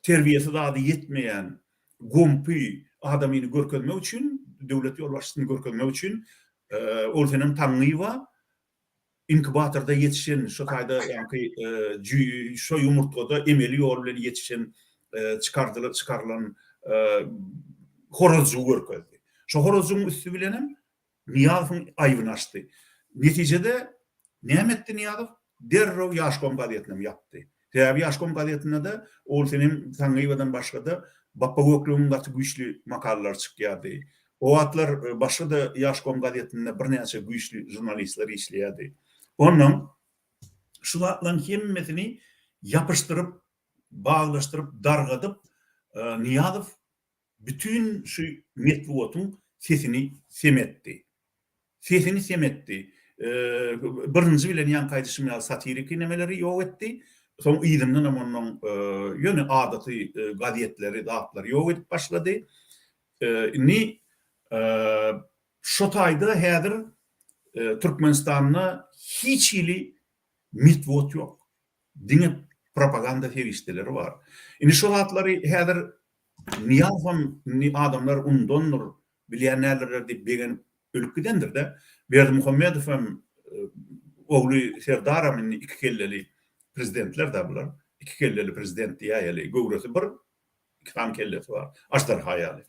terbiýesi zady ýetmeýän gompy adamyny görkezmek üçin, döwlet ýolbaşçysyny görkezmek üçin Ogulsenem Taňňyýewa inkubatorda ýetişen, şo taýda ýaňky şo ýumurtgada emeli ýol bilen ýetişen, çykardylan, çykarylan horazjygy görkezdi. Şo horazjygyň üsti bilenem Nyýazowyň aýbyny açdy. Netijede näme etdi Nyýazow? Derrew Ýaşkom gazetinem ýapdy. Sebäbi Ýaşkom gazetinde-de Ogulsenem Taňňyýewadan başga-da Bapba Gökleňiň gaty güýçli makalalary çykýardy. O wagtlar başga-da Ýaşkom gazetinde birnäçe güýçli žurnalistler işleýärdi. Onnoň şu zatlaryň hemmesini ýapyşdyryp, baglaşdyryp, dargadyp Nyýazow Bütin şu metbugatyň sesini sem etdi. Sesini sem etdi. Birinji bilen ýaňky aýdyşym ýaly satiriki nemeleri ýok etdi. Soň yzyndanam onnoň ýöne adaty gazetleri, zatlary ýok edip başlady. Indi şo taýda häzir Türkmenistanda hiç hili metbugat ýok. Diňe propaganda serişdeleri bar. Indi şo zatlary häzir Nyýazowam indi adamlar undandyr, bilýän däldirler diýip begenip ölüp gidendir-dä. Berdimuhamedow hem ogly Serdaram indi iki kelleli prezidentler-dä bular. Iki kelleli prezident diýäýeli, göwresi bir, iki sany kellesi bar, aždarha ýaly.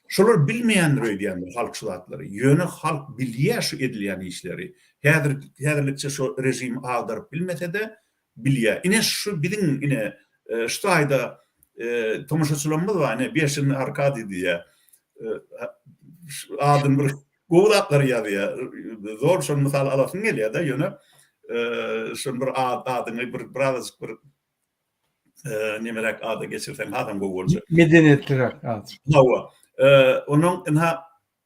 Şolar bilmeýändir öýdýändir halk şu zatlary. Ýöne halk bilýär şu edilýän işleri. Häzir häzirlikçe şo režimi agdaryp bilmese-de, bilýär. Ine şu biziň ine şu taýda tomaşaçylarymyz bar ine Beşin Arkadiý diýýär. Adyny bir gowy zatlar ýazýar. Zor şony mysal alasyň gelýär-de ýöne şony bir adyňy bir birazajyk bir nemeräk ada geçirseň hasam gowy boljak. Medeniýetliräk azajyk. Hawa. Onuň ynha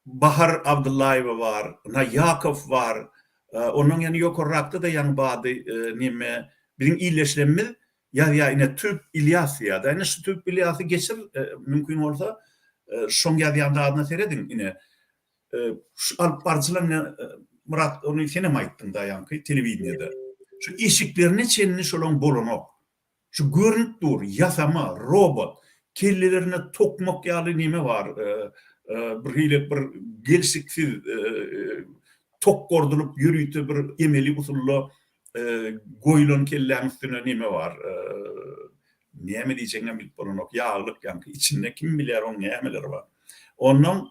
Bahar Abdyllaýewa bar, ynha Ýakow bar. Ondan ýene ýokarrakda-da ýaňy bady neme biziň ildeşlerimiz ýazýar ine Tüp Ilýas diýýär-de. Ine şu Tüp Ilýasy geçir mümkin bolsa şoň ýazýan zadyna serediň ine. Şu alyp baryjylar ine Myrat ony senem aýtdyň-da ýaňky telewideniýede. Şu eşiklerine çenli şolaň bolanok. Şu görnüp dur, ýasama, robot. Kellelerinde tokmak ýaly neme bar, bir hili bir gelşiksiz. tokgardylyp ýörite bir emeli usulda goýlan kelläň üstüne neme bar. Näme diýjegiňem bilip bolanok. Ýaglyk ýaňky içinde kim bilýär oň nämeleri bar. Onnoň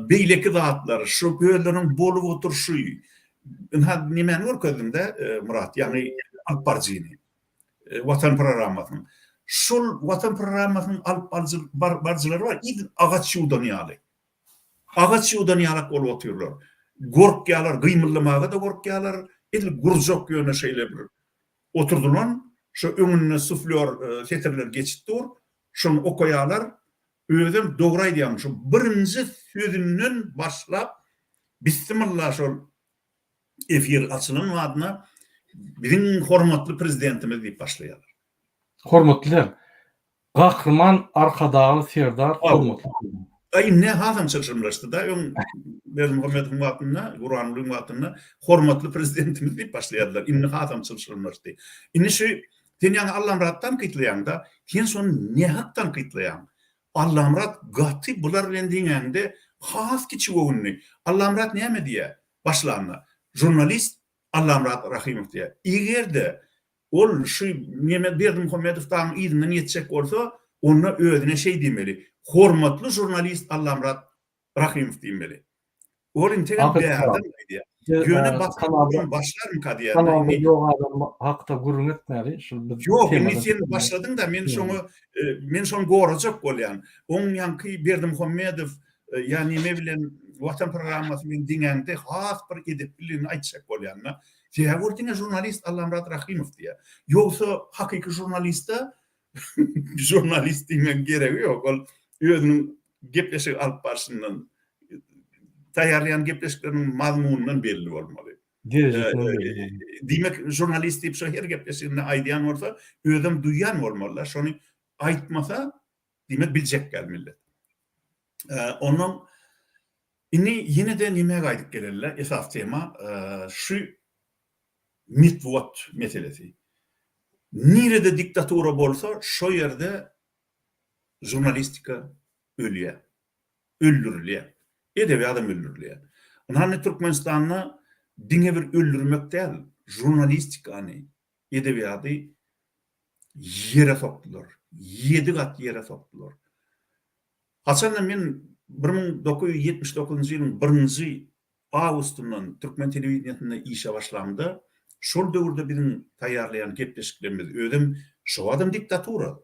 beýleki zatlar, şu özleriniň bolup oturyşy. Ynha nemäni görkezdiň-dä Myrat, ýaňy alyp baryjyny. Watan programmasynyň. Şol Watan programmasynyň alyp baryjylary bar, edil agaç ýuwdan ýaly. Agaç ýuwdan ýalak bolup otyrlar. Gorkýarlar, gymyldamaga-da gorkýarlar. Edil gurjak ýöne şeýle bir oturdylan, şo öňünde suflýor setirler geçip dur, şony okaýarlar. Özem dogry aýdýaň, şo birinji sözünden başlap bissimylla şol efir açylan badyna biziň hormatly prezidentimiz diýip başlaýarlar. Hormatly däl. Gahryman Arkadagly Serdar hormatly Prezident. A indi hasam çylşyrymlaşdy-da, öň Berdimuhamedowyň wagtynda, Gurbangulyň wagtynda hormatly prezidentimiz diýip başlaýardylar, indi hasam çylşyrymlaşdy. Indi şu sen ýaňy Allamyrat tankytlaýaň-da, sen şony nähak tankytlaýaň. Allamyrat gaty bular bilen deňäňde has kiçi göwünli. Allamyrat näme diýýär başlanda? Žurnalist Allamyrat Rahymow diýýär. Eger-de Ol şu neme Berdimuhamedow dagyň yzyndan ýetjek bolsa, onda özüne şeý diýmeli, Hormatly žurnalist Allamyrat Rahymow diýmeli. Ol integem bärden gaýdýar. Ýöne basgançakdan başlarmyka diýýän. Kanalda ýok adam hakda gürrüň etmäli. Şul biz Ýok, indi sen başladyň-da, men şoňa men şony gorajak bolýan. Oň ýaňky Berdimuhamedow ýa neme bilen Watan programmasy bilen deňäňde has bir edepliligini aýtjak bolýan-da. Sebäbi ol diňe žurnalist Allamyrat Rahymow diýýär. Ýogsa hakyky žurnaliste žurnalist diýmegiň geregi ýok. Ol özüniň gepleşik alyp barşyndan, taýýarlaýan gepleşikleriniň mazmunyndan belli bolmaly. Diýmek, žurnalist diýip şo her gepleşiginde aýdýan bolsa, özem duýýan bolmaly-da. Şony aýtmasa, diýmek biljek däl millet. Ondan indi ýene-de nämä gaýdyp geleli-le, esasy tema şu metbugat meselesi. Nirede diktatura bolsa, şo ýerde žurnalistika ölýär, öldürilýär. Edebiýadam öldürilýär. Ynha indi Türkmenistanda diňe bir öldürmek däl, žurnalistikany, edebiýady ýere sokdular. Ýedi gat ýere sokdular. Haçanda men 1979-njy ýylyň birinji awgustyndan türkmen telewideniýesinde işe başlamda, şol döwürde biziň taýýarlaýan gepleşiklerimiz, özem şo badam diktatura,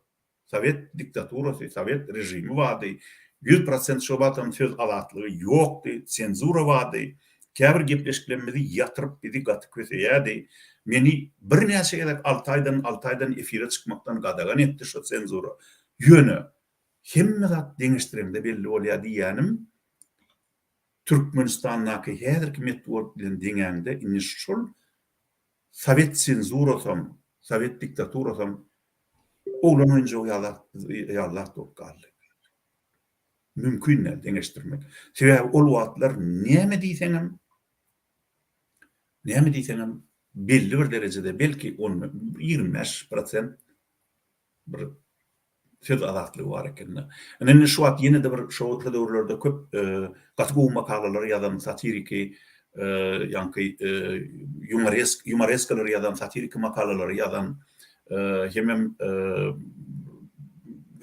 Sowet diktaturasy, sowet režimi bardy. 100% şo wagtam söz azatlygy ýokdy, senzura bardy. Käbir gepleşiklerimizi ýatyryp bizi gaty köseýärdi. Meni birnäçe gezek alty aýdan, alty aýdan efire çykmakdan gadagan etdi şo senzura. Ýöne hemme zat deňeşdireňde belli bolýar diýýänim, Türkmenistandaky häzirki metbugat bilen deňäňde indi şol sowet senzurasam, sowet diktaturasam Oglan oýunjagy ýaly zat bolup galdy. Mümkin däl deňeşdirmek. Sebäbi ol wagtlar näme diýseňem, näme diýseňem belli bir derejede belki on, 25 prosent bir söz azatlygy bar ekende. Indi şu wagt ýene-de bir şo döwürlerde köp gaty gowy makalalary ýazan satiriki ýaňky ýumoresk ýumoreskalary ýazan, satiriki makalalary ýazan hemem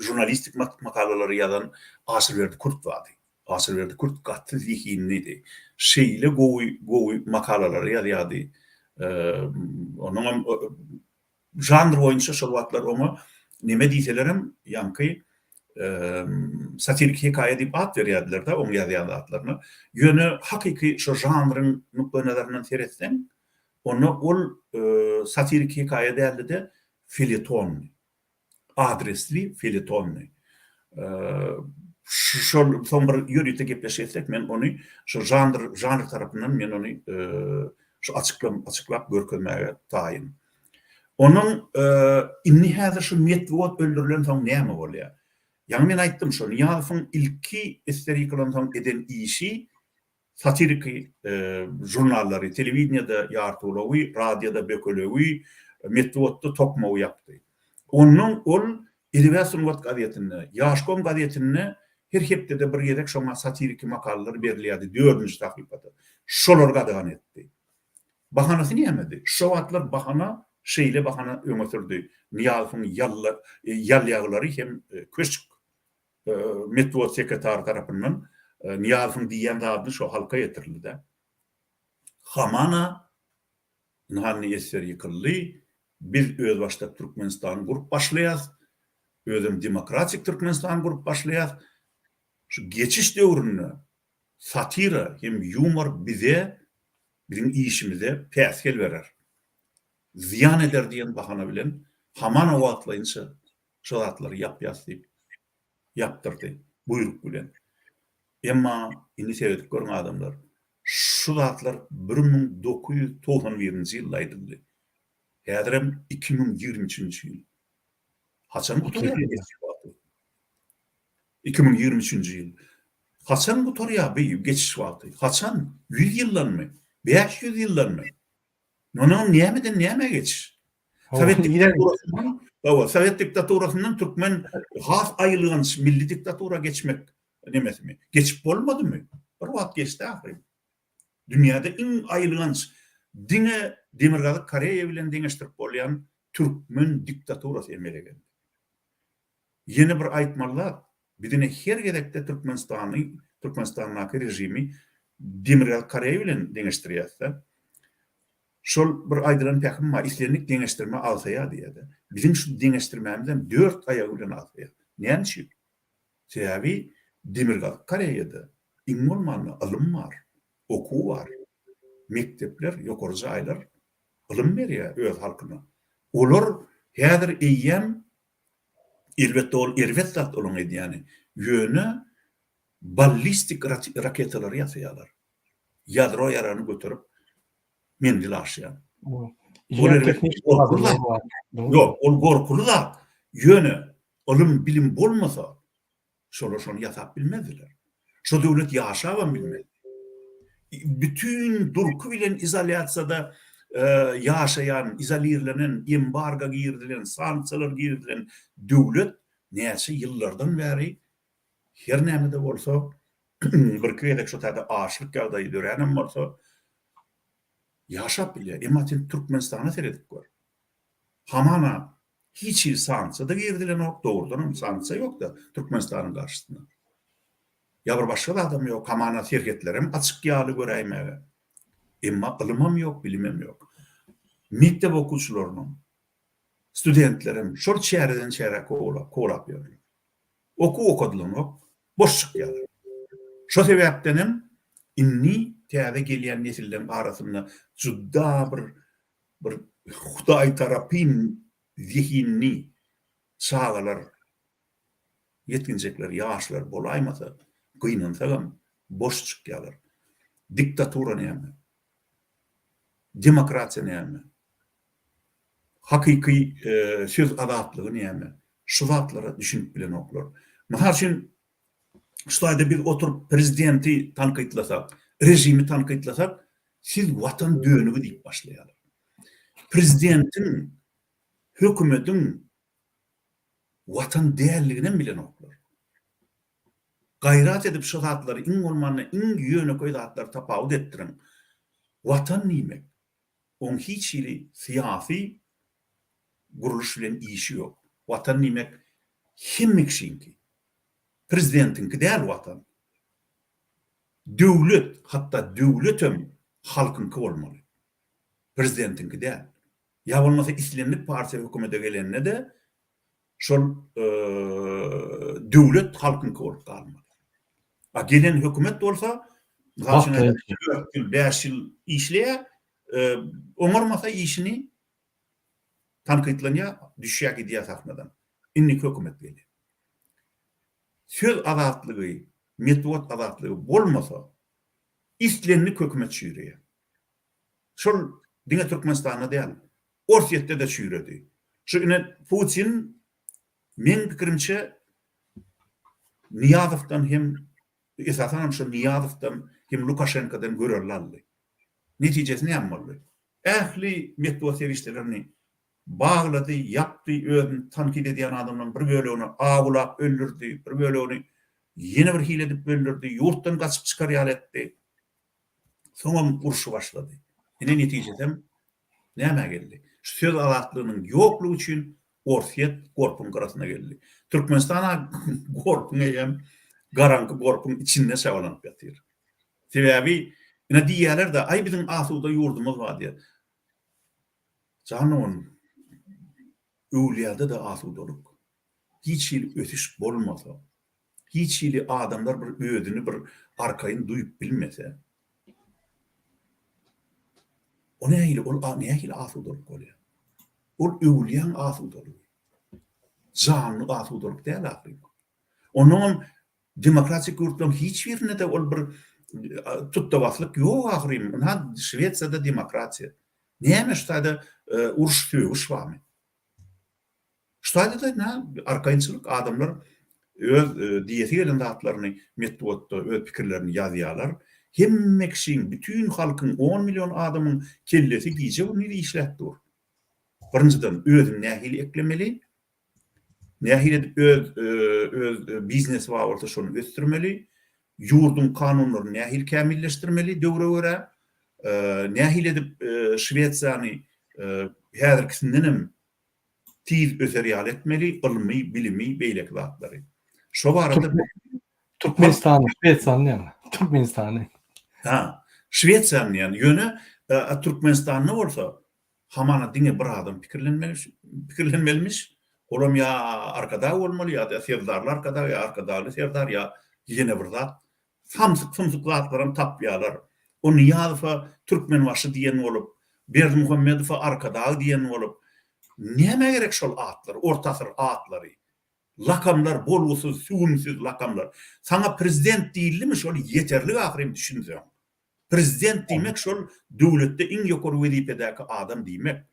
žurnalistik makalalary ýazan Aşyrberdi Kürt bardy. Aşyrberdi Kürt gaty zehinlidi. Şeýle gowy gowy makalalary ýazýardy. Onuňam Žanr boýunça şol wagtlar oňa neme diýselerem, ýaňky satiriki hekaýa diýip at berýärdiler-de oň ýazýan zatlaryna. Ýöne hakyky şo žanryň nukdaýnazaryndan seretseň, onda ol satiriki hekaýa däldi-de, felýetondy. Adresli feletondy. Şol soň bir ýörite gepleşik etsek, men ony şo žanr žanr tarapyndan men ony şu açyklam açyklap görkezmäge taýyn. Onuň indi häzir şu metbugat öldürilensoň näme bolýar? Ýaňy men aýtdym şo Nyýazowyň ilki esser ýykylansoň eden işi Satiriki žurnallary, telewideniýede Ýartygulagy, radioda Bökelegi, metbugatda Tokmagy ýapdy. Ondan ol Edebiýat-sungat gazetinde, Ýaşkom gazetinde Her hepdede bir gezek şoňa satiriki makalalar berilýärdi dördünji sahypada. Şolary gadagan etdi. Bahanasy nämedi? Şo wagtlar bahana şeýle bahana öňe sürdi, Nyýazowyň ýalla ýalýagylary hem köşk metbugat sekretary tarapyndan Nyýazowyň diýýän zadyny şo halka ýetirildi-dä. Hamana ynha indi esger ýykyldy, biz özbaşdak Türkmenistany gurup başlaýas, özem demokratik Türkmenistany gurup başlaýas. Şu geçiş döwründe satira hem ýumor bize, biziň işimize päsgel berer, zyýan eder diýen bahana bilen hamana wagtlaýynça şo zatlary ýapýas diýip ýapdyrdy buýruk bilen. Emma indi seredip görüň adamlar, şu zatlar 1991-nji ýylda aýdyldy. Häzirem 2023-nji ýyl. Haçan gutarýar bu geçiş wagty? 2023-nji ýyl. Haçan gutarýar bu geçiş wagty? Haçan? Ýüz ýyldanmy? 500 ýyldanmy? Onam nämeden nämä geçiş? Sowet diktaturasyndan, hawa, sowet diktaturasyndan türkmen has aýylganç milli diktatura geçmek nemesimi? Geçip bolmadymy? Bir wagt geçdi ahyryn. Dünýäde iň aýylganç, diňe Demirgazyk Koreýa bilen deňeşdirip bolýan türkmen diktaturasy emele geldi. Ýene bir aýtmaly zat, biz ine her gezekde Türkmenistany, Türkmenistandaky režimi Demirgazyk Koreýa bilen deňeşdirýäs-de. Şol bir aýdylan pähim bar, islendik deňeşdirme agsaýar diýýär-de. Biziň şu deňeşdirmämizem dört aýagy bilen agsaýar. Näme üçin? Sebäbi Demirgazyk Koreýada iň bolmanda ylym bar, okuw bar. Mekdepler, ýokary jaýlar ylym berýär öz halkyna. Olar häzir eýýäm, elbetde ol erbet zat olaň edýäni, ýöne ballistik raketalary ýasaýarlar. Ýadro ýaragyny göterip menzil aşýan. Ol erbet gorkuly zat. Ýok, ol gorkuly zat. Ýöne ylym, bilim bolmasa, şolar şony ýasap bilmezdiler. Şo döwlet ýaşabam bilmezdi. Bütin durky bilen izolýasiýada ýaşaýan, izolirlenen, embargo girizilen, sanksiýalar girizilen döwlet näçe ýyllardan bäri her näme-de bolsa, birki gezek şo taýda açlyk ýagdaýy döränem bolsa, ýaşap bilýär. Emma sen Türkmenistana seredip gör. Hamana hiç hili sanksiýa-da girizilenok, dogrudanam sanksiýa ýok-da Türkmenistanyň garşysyna. Ýa bir başga zadam ýok, hamana serhetlerem açyk ýaly göräýmäge. Emma ylymam ýok, bilimem ýok. Mekdep okuwçylarynyň, studentlerem şol çäreden çärä kowlap ýörler. Okuw okadylanok, boş çykýarlar. Şo sebäpdenem indi täze gelýän nesilleň arasynda juda bir bir Hudaý tarapyn zehinli çagalar, ýetginjekler, ýaşlar bolaýmasa, gynansagam boş çykýarlar. Diktatura näme? Demokratiýa näme? Hakyky söz azatlygy näme? Şu zatlara düşünip bilenoklar. Mysal üçin, şu taýda biz oturyp prezidenti tankytlasak, režimi tankytlasak, siz watan dönügi diýip başlaýarlar. Prezidentiň, hökümetiň watan däldiginem bilenoklar. Gaýrat edip şu zatlary iň bolmanda iň ýönekeý zatlary tapawut etdiriň. Watan diýmek, oň hiç hili syýasy gurluş bilen işi ýok. Watan diýmek hemme kişiňki. Prezidentiňki däl watan. Döwlet, hatda döwletem halkyňky bolmaly. Prezidentiňki däl. Ýa bolmasa islendik partiýa hökümete gelende-de şol döwlet halkyňky bolup galmaly. A gelen hökümet bolsa, mysal üçin aýdaly, 4 ýyl, 5 ýyl işleýär, oňarmasa işini tankytlanýar, düşýär gidýär sahnadan. Indiki hökümet gelýär. Söz azatlygy, metbugat azatlygy bolmasa, islendik hökümet çüýreýär. Şol diňe Türkmenistanda däl, Orsýetde-de çüýredi. Şu ine Putin meň pikirimçe Nyýazowdan hem esasanam şu Nyýazowdan hem Lukaşenkodan görelde aldy. Netijesi näme boldy? Ähli metbugat serişdelerini baglady, ýapdy, özüni tankyt edýän adamlaryň bir bölegini awulap öldürdi, bir bölegini. Ýene bir hile edip öldürdi. Ýurtdan gaçyp çykar ýaly etdi. Soňam urşy başlady. Ine netijesem nämä geldi? Şu söz azatlygynyň ýoklugy üçin Orsýet gorpuň gyrasyna geldi. Türkmenistan-a gorpuň eýýäm garaňky gorpuň içinde çabalanyp ýatyr. Sebäbi ine diýýärler-de, aý biziň asuda ýurdumyz bar diýýär. Jan dogan, öwlüýäde-de asudalyk. Hiç hili ösüş bolmasa, hiç hili adamlar bir özüni bir arkaýyn duýup bilmese, o nähili, ol nähili asudalyk bolýar? Ol öwülýäň asudalygy. Janly asudalyk däl ahyryn. Onnoňam demokratik ýurtlaryň hiç birinde-de ol bir tutda-baslyk ýok ahyryn. Ynha, Şwesiýada demokratiýa. Näme şu taýda uruş-sögüş barmy? Şu taýda-da ynha arkaýynçylyk, adamlar öz diýesi gelen zatlaryny metbugatda öz pikirlerini ýazýarlar. Hemme kişiň, bütin halkyň, on million adamyň kellesi gije-gündiz işläp dur. Birinjiden, özüni nähili eklemeli, nähili edip öz öz biznesi bar bolsa şony ösdürmeli, ýurduň kanunlaryny nähili kämilleşdirmeli döwre görä, nähili edip Şwesiýany häzirkisindenem tiz öser ýaly etmeli, ylmy, bilimi, beýleki zatlary. Şo barada Türkmenistany, Şwesiýany diýýäň. Türkmenistany. Ha, Şwesiýany diýýän. Ýöne Türkmenistanda bolsa hamana diňe bir adam pikirlenmeli, pikirlenmelimiş. Olam ýa Arkadag bolmaly, ýa-da Serdarly Arkadag, ýa Arkadagly Serdar, ýa ýene bir zat. Samsyk-sumsuk zatlaram tapýarlar. O Nyýazowa Türkmenbaşy diýen bolup, Berdimuhamedowa Arkadag diýen bolup, nämä gerek şol atlar, orta asyr atlary? Lakamlar bolgusyz, süwümsiz lakamlar. Saňa prezident diýildimi şol ýeterlik ahyryn düşünseň. Prezident diýmek şol döwletde iň ýokary wezipedäki adam diýmek.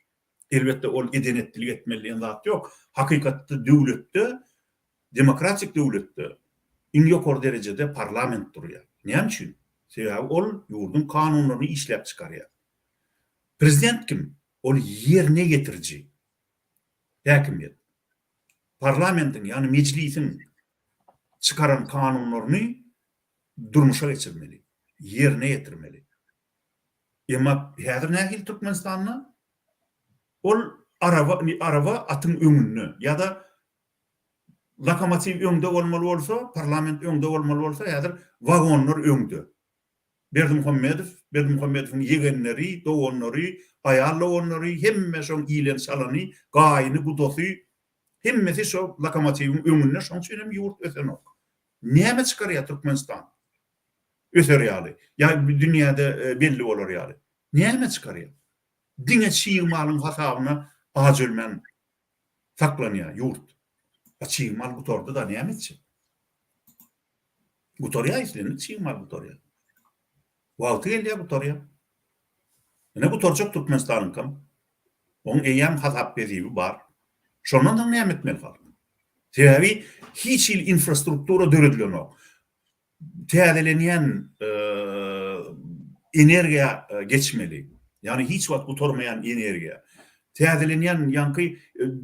Elbetde ol eden-etdilik etmeli diýen zat ýok. Hakykatda döwletde Demokratik döwletde iň ýokary derejede parlament durýar. Näme üçin? Sebäbi ol ýurduň kanunlaryny işläp çykarýar. Prezident kim? Ol ýerine ýetiriji häkimiýet. Parlamentiň, ýagny mejlisiň çykaran kanunlaryny durmuşa geçirmeli, ýerine ýetirmeli. Emma häzir nähili Türkmenistanda? Ol araba, araba atyň öňünde ýa-da Lokomotiw öňde bolmaly bolsa, parlament öňde bolmaly bolsa, häzir wagonlar öňde. Berdimuhamedow, Berdimuhamedowyň ýegenleri, doganlary, aýal doganlary, hemme şoň ilen-çalany, gaýyny, gudasy, hemmesi şo lokomotiwiň öňünde, şoň üçin hem ýurt ösenok. Näme çykarýar Türkmenistan öser ýaly, ýa dünýäde belli bolar ýaly? Näme çykarýar? Diňe çig malyň hasabyna aç ölmän saklanýar ýurt. A çig mal gutardy-da näme etjek? Gutarýar islendik çig mal gutarýar. Wagty gelýär gutarýar. Ine gutarjak Türkmenistanyňkam. Oň eýýäm hasap-hesibi bar. Şondan soň näme etmeli halk? Sebäbi hiç hili infrastruktura döredilenok. Täzelenýän energiýa geçmeli. Ýagny hiç wagt gutarmaýan energiýa. Täzelenýän ýaňky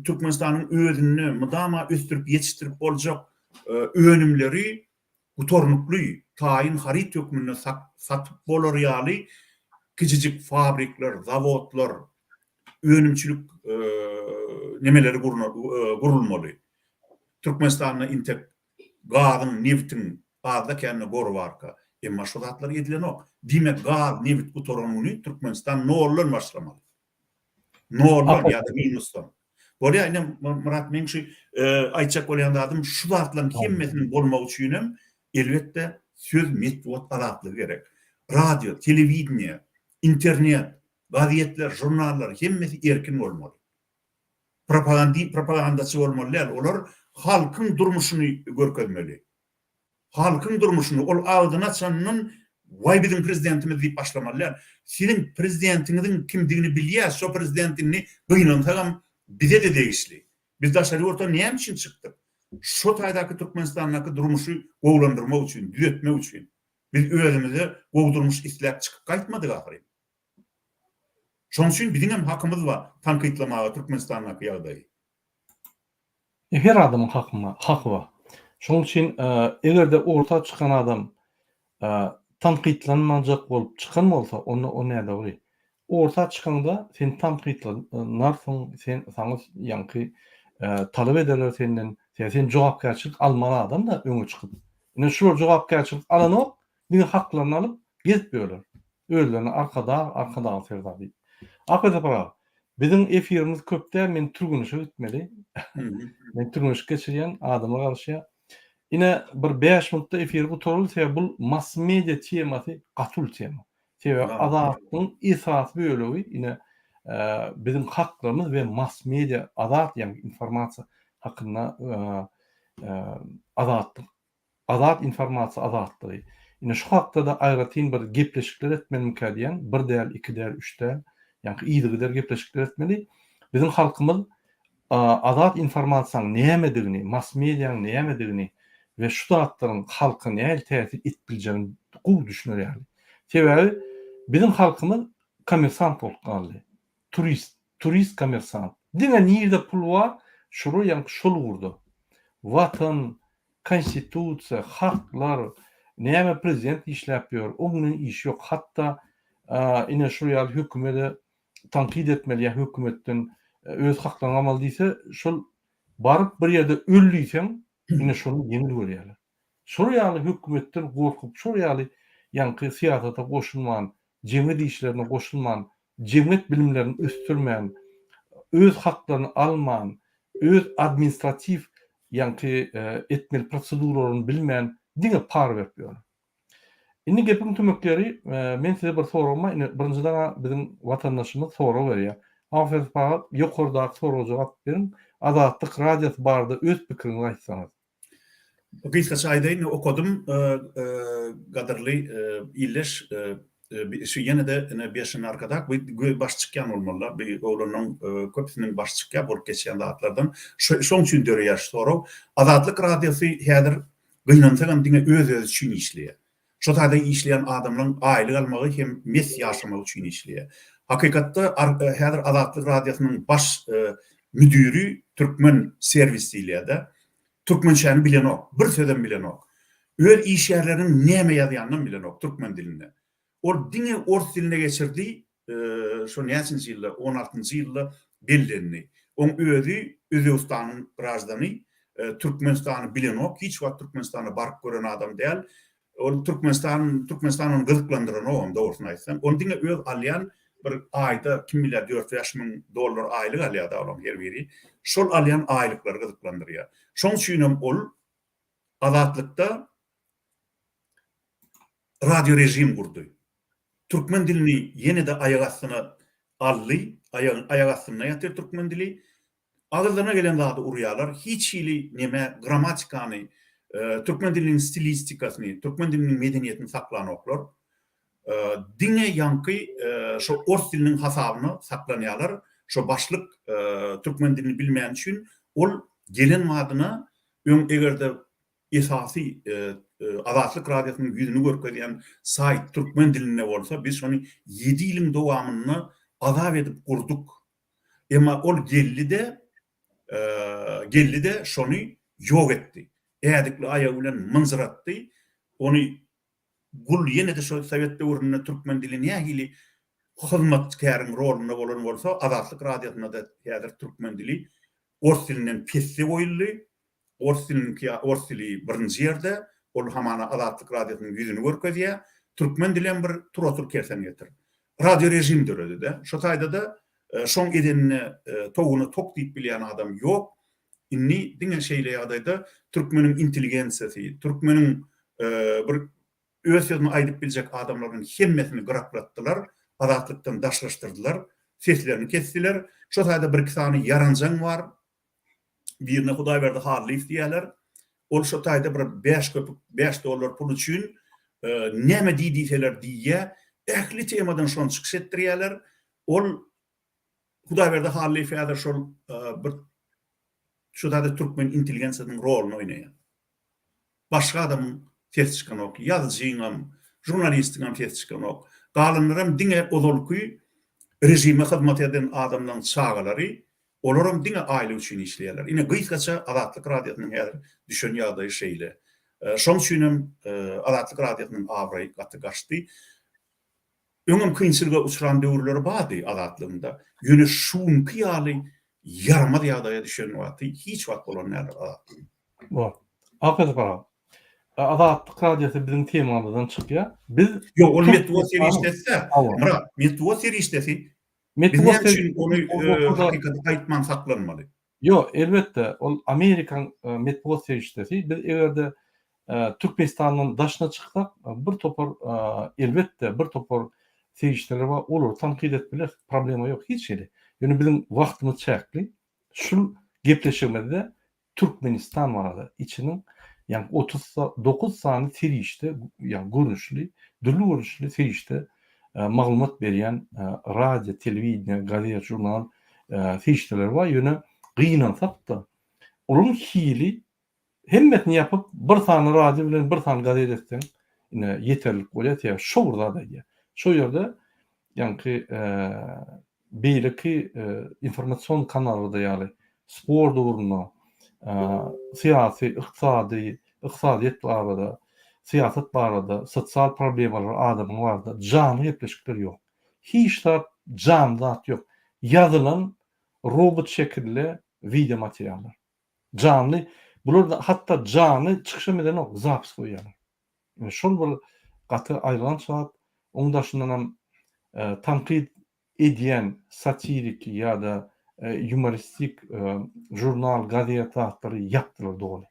Türkmenistanyň özünde mydama ösdürip ýetişdirip boljak önümleri gutarnykly taýyn haryt hökmünde satyp bolar ýaly kiçijik fabrikler, zawodlar, önümçilik nemeleri gurulmaly. Türkmenistanda intek Gazyň, nebtiň azda-kände gory barka. Emma şo zatlar edilenok. Diýmek, gaz, nebit gutaran güni Türkmenistan noldan başlamaly. Noldan ýa-da minusdan. Bolýar, ine, Myrat, meň şu aýtjak bolýan zadym, şu zatlaryň hemmesiniň bolmagy üçinem, elbetde, söz, metbugat azatlygy gerek. Radio, telewideniýe, internet, gazetler, žurnallar, hemmesi erkin bolmaly. Propagandi propagandaçy bolmaly däl. Olar halkyň durmuşyny görkezmeli. Halkyň durmuşyny ol agzyny açandan waý biziň prezidentimiz diýip başlamaly däl. Siziň prezidentiňiziň kimdigini bilýäs, şo prezident indi gynansagam bize-de degişli. Biz daşary ýurta näme üçin çykdyk? Şo taýdaky Türkmenistandaky durmuşy gowulandyrmak üçin, düzetmek üçin. Biz özümize gowy durmuş isläp çykyp gaýtmadyk ahyryn. Şonuň üçin biziň hem hakymyz bar tankytlamaga Türkmenistandaky ýagdaýy. Her adamyň haky bar. Şonuň üçin eger-de orta çykan adam tankytlanmajak bolup çykan bolsa, onda o nädogry. Orta çykaňda sen tankytlanarsyň, sen saňa ýaňky talap ederler senden, sebäbi sen jogapkärçilik almaly adam-da öňe çykyp. Ine şular jogapkärçilik alanok, diňe haklaryny alyp gezip ýörler. Özlerine Arkadag, Arkadag Serdar diýip. Ahmet Sapar aga, biziň efirimiz köp däl, men türgenleşige gitmeli. Men türgenleşik geçirýän, adamlar garaşýar. Ine bir 5 minutda efiri gutaraly, sebäbi bul mass media temasy gaty uly tema. Sebäbi azatlygyň esasy bölegi ine biziň haklarymyz we mass media azat ýagny informasiýa hakynda azatlyk Azat informasiýa azatlygy. Ine şu hakda-da aýratyn bir gepleşikler etmelimikä diýýän, bir däl, iki däl, üç däl, ýaňky yzygider gepleşikler etmeli. Biziň halkymyz azat informasiýanyň nämedigini, mass medianyň nämedigini we şu zatlaryň halka nähili täsir edip biljegini gowy düşüner ýaly. Sebäbi biziň halkymyz kommersant bolup galdy. Turist. Turist kommersant. Diňe nirde pul bar, şular ýaňky şol ugurda. Watan, konstitusiýa, haklar, näme prezident işläp ýör, oň bilen işi ýok. Hatda ine şul ýaly hökümede tankyt etmeli ýa hökümetden öz haklaryňy almaly diýse, şol baryp bir ýerde öl diýseň, ine şony ýeňil görýärler. Şol ýaly hökümetden gorkup, şol ýaly ýaňky syýasata goşulman, jemgyýet işlerine goşulman, jemgyýet bilimlerini ösdürmän, öz haklaryny alman, öz administratiw ýaňky etmeli proseduralaryny bilmän, diňe par berip ýörler. Indi gepiň tümek ýeri, men size bir soragym bar, indi birinjiden-ä biziň watandaşymyz sorag berýär. Agfesip aga, ýokardaky soraga jogap beriň, Azatlyk Radiosy barada öz pikiriňizi aýtsaňyz. Gysgaça aýdaýyn, okadym, gadyrly ildeş, şu ýene-de ine Beşin Arkadag bu göz baş çykýan bolmalylar, bu oglanyň köpüsiniň başy çykýar bolup geçýän zatlardan. Şoň üçin döreýär şu sorag. Azatlyk Radiosy häzir gynansagam diňe öz-özi üçin işleýär. Şo taýda işleýän adamlaryň aýlyk almagy hem mes ýaşamagy üçin işleýär. Hakykatda häzir Azatlyk Radiosynyň baş müdiri Türkmen serwis diýilýär-de. Türkmençäni bilenok, bir sözem bilenok. Öz işgärleriniň näme ýazýanynam bilenok türkmen dilinde. Ol diňe ors diline geçirdi, şo näçinji ýylda, on altynjy ýylda bellendi. Oň özi Özbegistanyň graždany, Türkmenistany bilenok, hiç wagt Türkmenistana baryp gören adam däl. Ol Türkmenistan, Türkmenistan ony gyzyklandyranogam dogrusyny aýtsaň. Ony diňe öz alýan bir aýda kim bilýär dört-bäş müň dollar aýlyk alýar-da olaň her biri. Şol alýan aýlyklary gyzyklandyrýar. Şoň üçinem ol Azatlykda radiorežim gurdy. Türkmen dilini ýene-de aýak astyna aldy, aýak astynda ýatyr türkmen dili. Agyzlaryna gelen zady urýarlar, hiç hili neme grammatikany, türkmen diliniň stilistikasyny, türkmen diliniň medeniýetini saklanoklar. Diňe ýaňky şo ors diliniň hasabyna saklanýarlar. Şo başlyk türkmen dilini bilmäni üçin ol gelen badyna öň eger-de esasy Azatlyk Radiosynyň ýüzüni görkezýän saýt türkmen dilinde bolsa biz şony ýedi ýylyň dowamynda azap edip gurduk. Emma ol geldi-de, geldi-de şony ýok etdi. Ädikli aýagy bilen mynjyratdy. Ony gul ýene-de şol sowet döwründe türkmen dili nähili hyzmatkäriň rolunda bolan bolsa, Azatlyk Radiosynda-da häzir türkmen dili ors dilinden pesde goýuldy. Ors diliniňki ors dili birinji ýerde, ol hamana Azatlyk Radiosynyň ýüzüni görkezýär. Türkmen dilem bir tur otur kersen getir. Radio režim döredi-de. Şo taýda-da şoň edenine towugyna tok diýip bilýän adam ýok. Indi diňe şeýle ýagdaýda türkmeniň intelligensiýasy, türkmeniň bir öz sözüni aýdyp biljek adamlarynyň hemmesini gyraklatdylar, Azatlykdan daşlaşdyrdylar, seslerini kesdiler. Şo taýda birki sany ýaranjaň bar, Birine Hudaýberdi Hallyýew diýýärler. Ol şo taýda bir bäş köpük, bäş dollar pul üçin näme diý diýseler diýýär. Ähli temadan şony çykyş etdirýärler. Ol Hudaýberdi Hallyýew häzir şol bir şu taýda türkmen intelligensiýasynyň roluny oýnaýar. Başga adamyň sesi çykanok. Ýazyjyňam, žurnalistiňem sesi çykanok. Galanlaram diňe ozalky režime hyzmat eden adamlaryň çagalary. Olaram diňe aýlyk üçin işleýärler. Ine, gysgaça Azatlyk Radiosynyň häzir düşen ýagdaýy şeýle. Şoň üçinem Azatlyk Radiosynyň abraýy gaty gaçdy. Öňem kynçylyga uçran döwürleri bardy Azatlygyň-da. Ýöne şu günki ýaly ýaramaz ýagdaýa düşen wagty hiç wagt bolan däldir Azatlygyň. Bor. Aperin saňa. Azatlyk Radiosy biziň temamyzdan çykýar. Biz Ýok, ol metbugat serişdesi-dä. Myrat, metbugat serişdesi. Biz näme üçin ony hakykaty aýtman saklanmaly? Ýok, elbetde, ol Amerikan metbugat serişdesi. Biz eger-de Türkmenistandan daşyna çyksak, bir topar, elbetde, bir topar serişdeler bar, olary tankyt edip bileris, problema ýok hiç hili. Ýöne biziň wagtymyz çäkli. Şul gepleşigimizde Türkmenistan barada içiniň ýagny 39 sany serişde ýagny görnüşli, dürli görnüşli serişde maglumat berýän radio, telewideniýe, gazet, žurnal serişdeleri bar. Ýöne gynansak-da, olaryň hili hemmesini ýapyp, bir sany radio bilen bir sany gazet etseň, ine ýeterlik bolýar, sebäbi şo bir zat aýdýar. Şo ýerde ýaňky beýleki informasion kanallarda ýaly sport ugrunda, syýasy, ykdysady, ykdysadyýet barada, syýasat barada, sosial problemalar adamyň barada janly gepleşikler ýok. Hiç zat, janly zat ýok. Ýazylan robot şekilli wideo materiallar. Janly, bular hatda janly çykyşam edenok, zapis goýýarlar. Ine şol bir gaty aýylganç zat. Oň daşyndanam tankyt edýän satiriki ýa-da ýumoristik žurnal, gazet zatlary ýapdylar doly.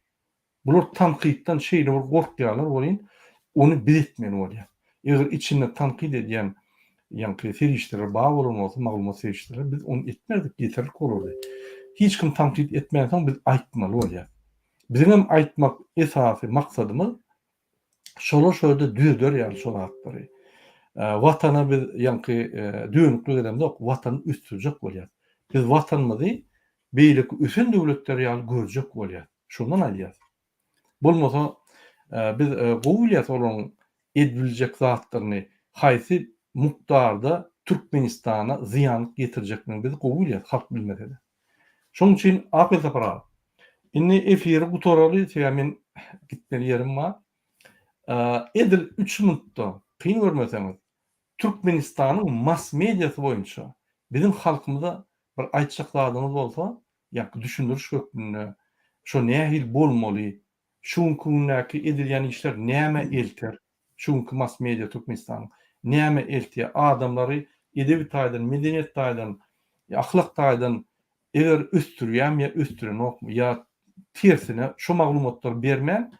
Bular tankytdan şeýle bir gorkýarlar welin, ony biz etmeli bolýar. Eger içinde tankyt edýän ýaňky serişdeler bar bolan bolsa, maglumat serişdeleri, biz ony etmezdik, ýeterlik bolardy. Hiç kim tankyt etmänsoň biz aýtmaly bolýar. Biziňem aýtmak esasy maksadymyz şolar şo ýerde düzeder ýaly şo zatlary. Watana biz ýaňky dönüklik edemzok, watany ösdürjek bolýas. Biz watanymyzy beýleki ösen döwletler ýaly görjek bolýas. Şondan aýdýas. Bolmasa biz gowy bilýäs olaryň edibiljek zatlaryny, haýsy mukdarda Türkmenistana zyýanlyk ýetirjekdigini biz gowy bilýäs, halk bilmese-de. Şonuň üçin Akyl Sapar aga, indi efiri gutaraly, sebäbi men gitmeli ýerim bar. Edil üç minutda, kyn görmeseňiz, Türkmenistanyň mass mediasy boýunça biziň halkymyza bir aýtjak zadyňyz bolsa, ýa düşündiriş hökmünde, şo nähili bolmaly, şu günki gündäki edilýän işler nämä elter, şu günki mass media Türkmenistanyň nämä eltýär, adamlary edebi taýdan, medeniýet taýdan, ahlak taýdan eger ösdürýärmi ýa ösdürenokmy, ýa tersine şo maglumatlary bermän,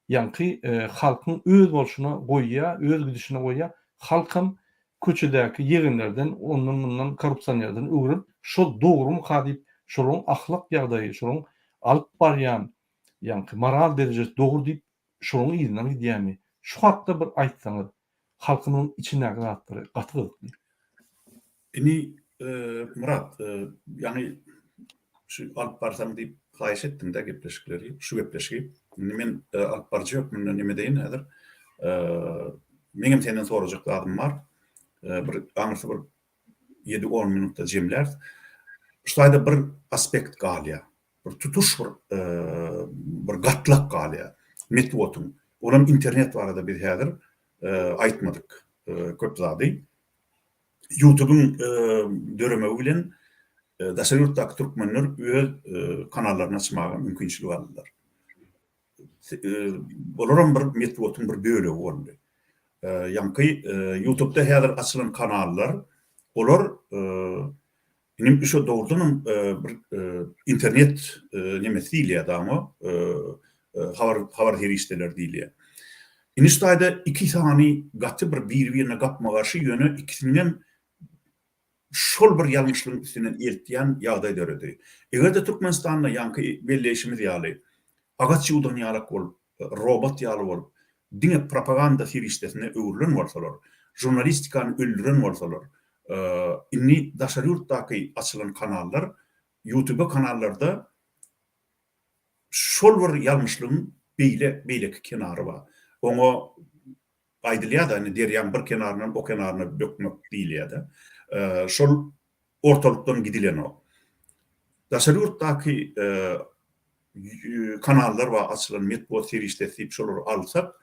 ýaňky halkyň öz bolşuna goýýar, öz gidişine goýýar, halkam köçedäki ýegenlerden, ondan-mundan korrupsionerden öwrenip, şol dogrumyka diýip, şolaryň ahlak ýagdaýy, şolaryň alyp barýan ýaňky moral derejesi dogry diýip, şolaryň yzyndan gidýärmi? Şu hakda bir aýtsaňyz, halkymyzyň içindäki zatlary gaty gyzykly. Indi Myrat, ýaňy şu alyp barsaň diýip haýyş etdiň-dä gepleşikleri, şu gepleşigi. Indi men alyp baryjy hökmünde neme edeýin häzir. Meňem senden sorajak zadym bar. Bir aňyrsy bir ýedi-on minutda jemläris. Şu taýda bir aspekt galýar. Bir tutuş bir bir gatlak galýar metbugatyň. Olam internet barada biz häzir aýtmadyk köp zady. Ýutubyň döremegi bilen daşary ýurtdaky türkmenler öz kanallaryny açmaga mümkinçilik aldylar. Olaram bir metbugatyň bir bölegi boldy. Ýaňky Ýutubda häzir açylan kanallar, olar inim şo dogrudanam bir internet nemesi diýilýär da oňa, habar habar serişdeleri diýilýär. Indi şu taýda iki sany gaty bir biri-birine gapma-garşy, ýöne ikisiniňem şol bir ýalňyşlygyň üstünden eltýän ýagdaý döredi. Eger-de Türkmenistanda ýaňky belleýşimiz ýaly agaç ýuwdan ýalak bolup, robot ýaly bolup, diňe propaganda serişdesine öwrülen bolsalar, žurnalistikany öldüren bolsalar, indi daşary ýurtdaky açylan kanallar, ýutube kanallarda şol bir ýalňyşlygyň beýle, beýleki kenary bar. Oňa aýdylýar-da, indi derýaň bir kenaryndan o kenaryna bökmek diýilýär-de. Şol ortalykdan gidilenok. Daşary ýurtdaky kanallar bar açylan metbugat serişdesi diýip şolary alsak,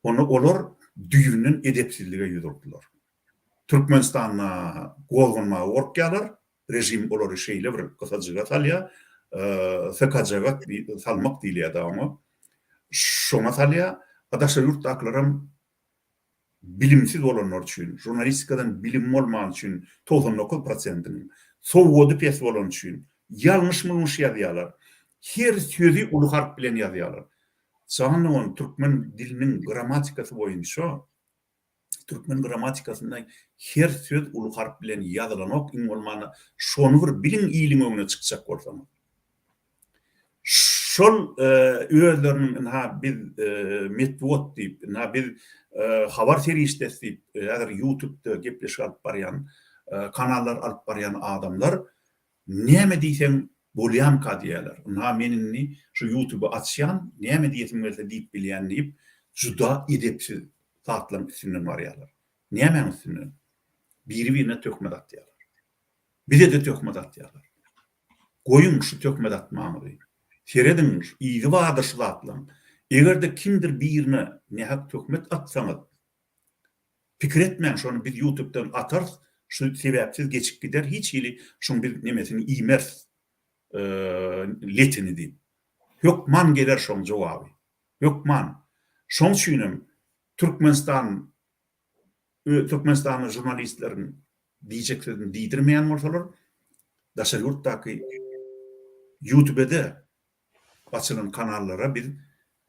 onda olar düýbünden edepsizlige ýüz urdular. Türkmenistanda gozganmaga gorkýarlar, režim olary şeýle bir gysajyga salýar, sykajaga salmak diýilýär-de oňa, şoňa salýar. A daşary ýurtdakylaram bilimsiz bolanlar üçin, žurnalistikadan bilimi bolmany üçin 99 prosentiniň, sowady pes bolany üçin ýalňyş-mulňyş ýazýarlar. Her sözi uly harp bilen ýazýarlar. Jan dogan türkmen diliniň grammatikasy boýunça türkmen grammatikasynda her söz uly harp bilen ýazylanok iň bolmanda şony bir biliň iliň öňüne çykjak bolsaňyz. Şol özleriniň ynha biz metbugat diýip, ynha biz habar serişdesi diýip, häzir ýutubda gepleşik alyp barýan, kanallar alyp barýan adamlar näme diýseň bolýamyka diýýärler. Ynha men indi şu ýutuby açýan, näme diýesim gelse diýip bilýän diýip, juda edepsiz zatlaryň üstünden barýarlar. Nämäň üstünden? Biri-birine töhmet atýarlar. Bize-de töhmet atýarlar. Goýuň şu töhmet atmaňyzy. Serediň, yzy bardyr şu zatlaň. Eger-de kimdir birine nähak töhmet atsaňyz, pikir etmäň şony biz ýutubdan atarys, şu sebäpsiz geçip gider, hiç hili şuň biz nemesini iýmeris, letini diýip. Hökman geler şoň jogaby. Hökman. Şoň üçinem Türkmenistan Türkmenistanda žurnalistleriň diýjek sözüni diýdirmeýän bolsalar, daşary ýurtdaky ýutubede açylan kanallara biz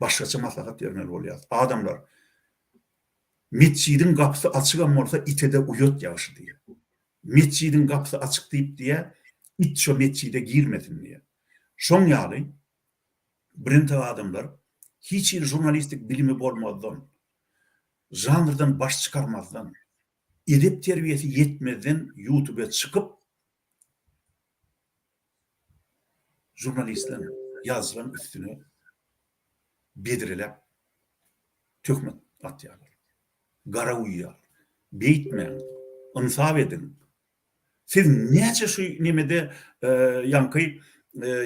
başgaça maslahat bermeli bolýarys. Adamlar, metjidiň gapysy açygam bolsa itede uýat ýagşy diýýär. Metjidiň gapysy açyk diýip diýýär, it şo metjide girmesin diýýär. Şoň ýaly birintek adamlar hiç hili žurnalistik bilimi bolmazdan, žanrdan baş çykarmazdan, edep-terbiýesi ýetmezden ýutube çykyp žurnalistleň, ýazyjylaryň üstüne bedreläp töhmet atýarlar. Gara guýýarlar. Beýtmäň. Ynsap ediň. Siz näçe şu nemede ýaňky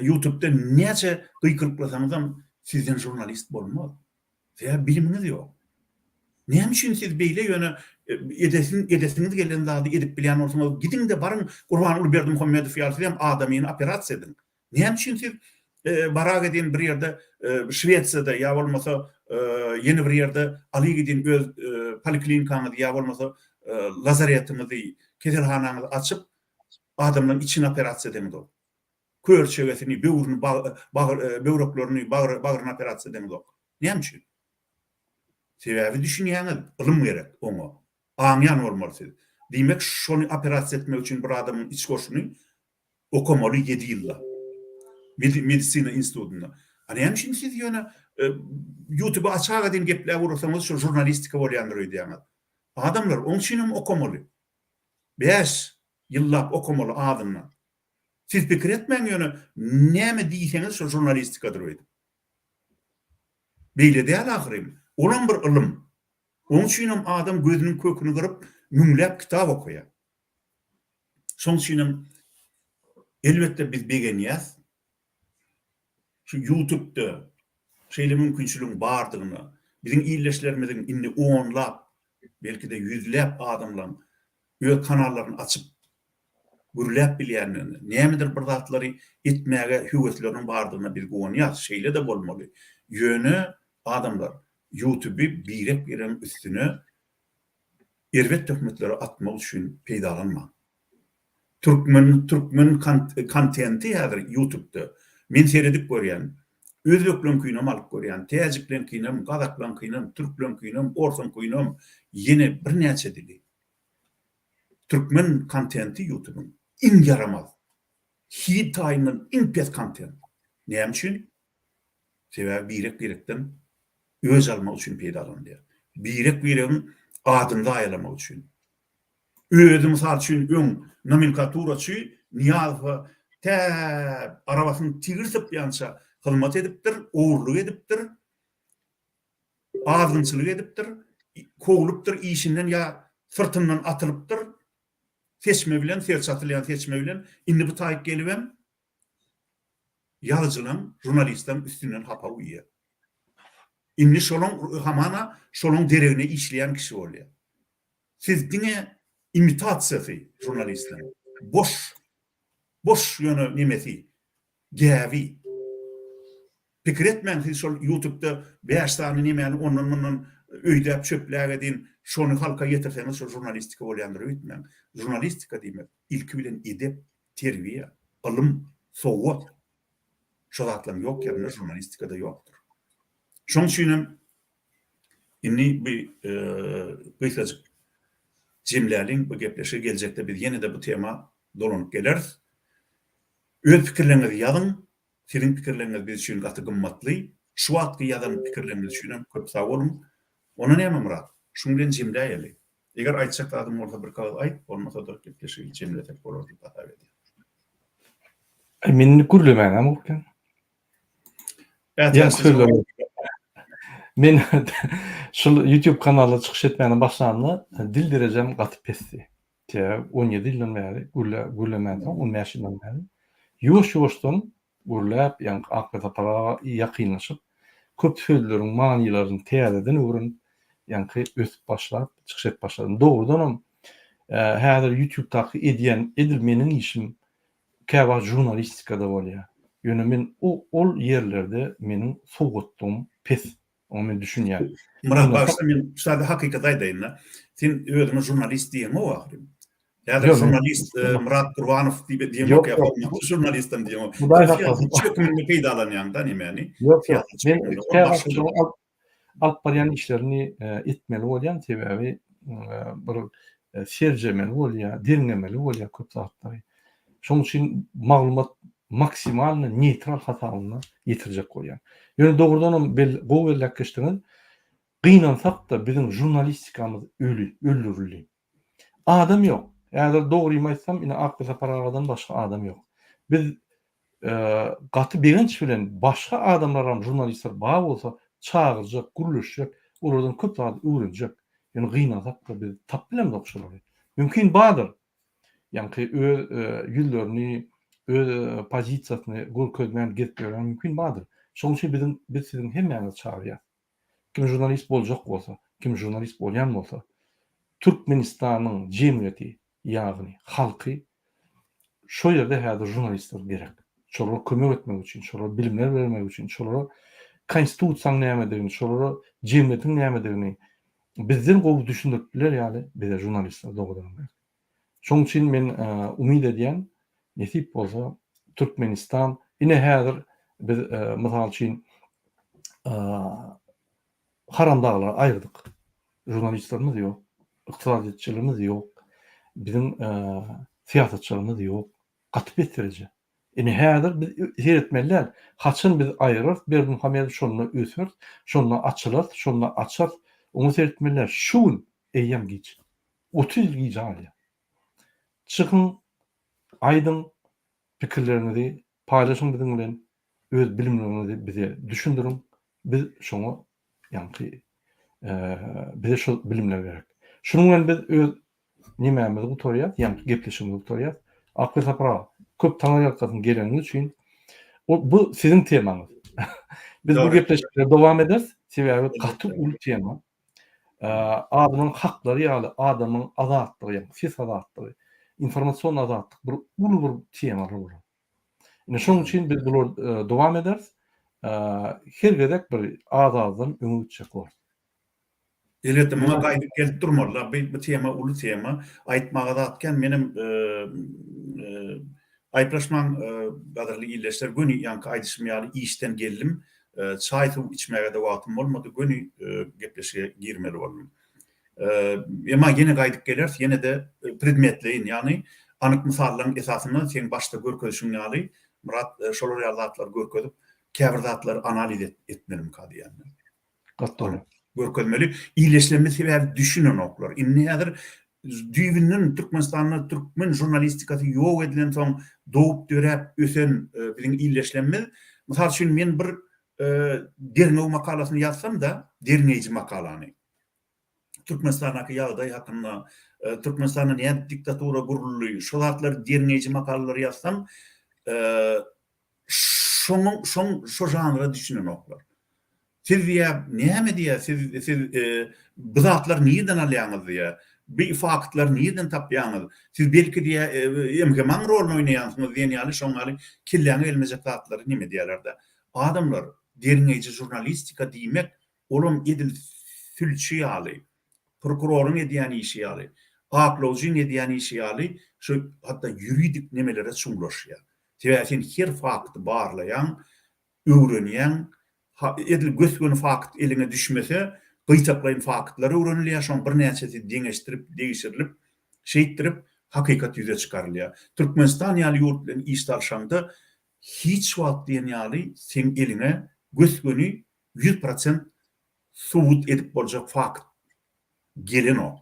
ýutubda näçe gykylyklasaňyzam sizden žurnalist bolmaz. Sebäbi bilimiňiz ýok. Näme üçin siz beýle ýöne edesin edesiňiz gelen zady edip bilýän bolsaňyz gidiňde baryň Gurbanguly Berdimuhamedow ýaly sizem adamyny operasiýa ediň. Näme üçin siz bara gidin bir ýerde Şwesiýada ýa bolmasa ýene bir ýerde aly gidin öz poliklinikaňyzy ýa bolmasa lazaretiňizi keselhanaňyzy açyp adamlaryň içini operasiýa edeňizok. Kör çegesini, böwrüni, bagyr, böwreklerini, bagyr, bagryny operasiýa edeňizok. Näme üçin? Sebäbi düşünýäňiz, ylym gerek oňa. Aňýan bolmaly siz. Diýmek, şony operasiýa etmek üçin bir adamyň iç goşuny okamaly ýedi ýyllap. Medisina institutynda. A näme üçin siz ýöne ýutuby açaga deň gepläp ugrasaňyz şo žurnalistika bolýandyr öýdýäňiz? Adamlar, oň üçinem okamaly. Bäş ýyllap okamaly azyndan. Siz pikir etmäň ýöne näme diýseňiz şo žurnalistikadyr öýdüp. Beýle däl ahyryn. Olam bir ylym. Oň üçinem adam gözüniň köküni gyryp müňläp kitap okaýar. Şoň üçinem elbetde biz begenýäs. Şu ýutubda şeýle mümkinçiligiň bardygyna, biziň ildeşlerimiziň indi onlap, belki-de ýüzläp adamlaň öz kanallaryny açyp gürläp bilýändigine, nämedir bir zatlary etmäge höwesleriniň bardygyna biz guwanýarys. Şeýle-de bolmaly. Ýöne adamlar ýutuby birek-biregiň üstüne erbet töhmetleri atmak üçin peýdalanmaň. Türkmen türkmen kontenti häzir ýutubda men seredip görýän. Özbekleňkinem alyp görýän, täjikleňkinem, gazaklaňkynam, türkleňkinem, orsuňkynam, ýene birnäçe dili. Türkmen kontenti ýutubyň iň ýaramaz, hil taýyndan iň pes kontent. Näme üçin? Sebäbi birek-birekden öç almak üçin peýdalanylýar. Birek-biregiň adyny zaýalamak üçin. Özi mysal üçin öň nomenklaturaçy Nyýazowa tä arabasyny tigir sypýança hyzmat edipdir, ogurlyk edipdir. Azgynçylyk edipdir, kowlupdyr işinden ýa syrtyndan atylypdyr, seçme bilen, serçe atylýan seçme bilen, indi bu taýyk gelibem. ýazyjylaň, žurnalistleň üstünden hapa guýýar. Indi şolaň hamana şolaň deregine işleýän kişi bolýar. Siz diňe imitasiýasy žurnalistleriň. Boş. Boş ýöne nemesi. Gäbi. Pikir etmäň siz şol ýutubda 5 sany nemäni ondan mundan öýdäp çöpläp edin şony halka ýetirseňiz şol žurnalistika bolýandyr öýtmäň. Žurnalistika diýmek ilki bilen edep, terbiýe, ylym, sowat. Şo zatlaryň ýok ýerinde žurnalistika-da ýokdur. Şoň üçinem indi bu gysgajyk jemläliň bu gepleşigi. Geljekde biz ýene-de bu tema dolanyp geleris. Öz pikirleriňizi ýazyň. Siziň pikirleriňiz biz üçin gaty gymmatly. Şu wagtky ýazan pikirleriňiz üçinem köp sag boluň. Onda näme Myrat, şuň bilen jemläýeli. Eger aýtjak zadyň bolsa bir kagyz aýt, bolmasa-da gepleşigi jemlesek bolar diýip hasap edýän. Aý men indi gürlemänem gorkýan. Ýa sözler. Men şul YouTube kanalda çykyş etmäne başlamda dil derejem gaty pesdi. Sebäbi 17 ýyldan bäri gürle gürlemänsoň 15 ýyldan bäri ýuwaş-ýuwaşdan gürläp, ýaňky Akly Sapar aga ýakynlaşyp, köp sözleriň manylaryny täzeden öwrenip, ýaňky ösüp başlap, çykyş edip başladym. Dogrudanam, häzir YouTube-daky edýän edil meniň işim käwagt žurnalistikada bolýar. Ýöne men ol ýerlerde meniň sowgatlygym pes. Oňa men düşünýän. Myrat bagyşla men şu taýda hakykaty aýdaýynda. Sen özüňe žurnalist diýeňok ahyryn. Häzir žurnalist Myrat Gurbanow diýip diýemok ýa hormatly žurnalistem diýemok. Hudaý saklasyn. Hökmünde peýdalanýaň-da nemäni? Ýok, ýok. Men käwagt alyp barýan işlerini etmeli bolýan, sebäbi bir serjemeli bolýar, derňemeli bolýar köp zatlary. Şonuň üçin maglumat maksimalny neýtral hasabynda ýetirjek bolýan. Ýöne dogrudanam gowy belläp geçdiňiz. Gynansak-da biziň žurnalistikamyz öli, öldürildi. Adam ýok. Häzir dogrymy aýtsam, ine Akly Sapar agadan başga adam ýok. Biz gaty begenç bilen başga adamlaram žurnalistler bar bolsa çagyrjak, gürleşjek, olardan köp zat öwrenjek. Ýöne gynansak-da biz tapyp bilemzok şolary. Mümkin bardyr. Ýaňky öz ýüzlerini, öz pozisiýasyny görkezmän gezip ýören mümkin bardyr. Şonuň üçin biziň biz siziň hemmäňizi çagyrýas. Kim žurnalist boljak bolsa, kim žurnalist bolýan bolsa, Türkmenistanyň jemgyýeti, ýagny halky şo ýerde häzir žurnalistler gerek. Şolara kömek etmek üçin, şolara bilimler bermek üçin, şolara konstitusiýanyň nämedigini, şolara jemgyýetiň nämedigini bizden gowy düşündirip biler ýaly bize žurnalistler dogrudanam gerek. Şonuň üçin men umyt edýän, nesip bolsa Türkmenistan ine häzir biz mysal üçin haramdaglary aýyrdyk. Žurnalistlerimiz ýok, ykdysadyýetçilerimiz ýok, biziň syýasatçylarymyz ýok. Gaty pes dereje. Ine häzir biz seretmeli däl. Haçan biz aýyrarys Berdimuhamedowy şonda öseris, şonda açylarys, şonda açarys. Oňa seretmeli däl. Şu gün eýýäm giç. 30 ýyl gijä galýar. Çykyň, aýdyň, pikirleriňizi paýlaşyň biziň bilen, öz bilimleriňizi bize düşündiriň. Biz şoňa ýaňky bize şol bilimler gerek. Şunuň bilen biz öz nemämizi gutarýas, ýaňky gepleşigimizi gutarýas. Akgül Sapar aga, köp taňryýalkasyn geleniňiz üçin. O bu siziň temaňyz. Biz bu gepleşikleri dowam ederis, sebäbi gaty uly tema. Adamyň haklary ýaly adamyň azatlygy, ýagny ses azatlygy, informasion azatlyk bir uly bir temalar bolar. Ine şonuň üçin biz bular dowam ederis. Her gezek bir az-azdan öňe gitjek bolarys. Elbetde muňa gaýdyp gelip durmaly. Bu bu tema uly tema. Aýtmaga zat kän. Menem aýyplaşmaň gadyrly ildeşler göni ýaňky aýdyşym ýaly işden geldim. Çaý-suw içmäge-de wagtym bolmady. Göni gepleşige girmeli boldum. Emma ýene gaýdyp geleris, ýene-de predmetleýin, ýagny anyk mysallaryň esasynda seň başda görkezişiň ýaly, Myrat, şolar ýaly zatlary görkezip, käbir zatlary analiz etmelimika diýýän men. Gaty dogry. Görkezmeli. Illeşdirme sebäbi düşünenoklar. Indi häzir düýbünden Türkmenistanda türkmen žurnalistikasy ýok edilensoň dogup döräp ösen biziň illeşlemmiz. Mysal üçin men bir derňew makalasyny ýazsam-da, derňeýji makalany. Türkmenistandaky ýagdaý hakynda, Türkmenistanda nädip diktatura guruldy, şo zatlary derňeýji makalalary ýazsam,. Şonuň şoň şo žanra düşünenoklar. Siz diýýär, näme diýýär, siz siz bu zatlary nirden alýaňyz diýýär. Bi faktlary nirden tapýaňyz? Siz belki diýýär, MHM-iň roluny oýnaýansyňyz diýen ýaly şoň ýaly kelläňe gelmejek zatlary neme edýärler-de. Adamlar, derňeýji žurnalistika diýmek, olam edil sülçi ýaly, prokuroryň edýän işi ýaly, aklawjyň edýän işi ýaly şu hatda ýuridik nemelere çuňlaşýar. Sebäbi sen her fakty barlaýaň, öwrenýäň, edil gös-göni fakt eliňe düşmese, gytaklaýyn faktlar öwrenilýär, şoň birnäçesi deňeşdirip, degşirilip, şeýtdirip hakykat ýüze çykarylýar. Türkmenistan ýaly ýurt bilen iş salşaňda hiç wagt diýen ýaly seň eliňe gös-göni 100% subut edip boljak fakt gelenok.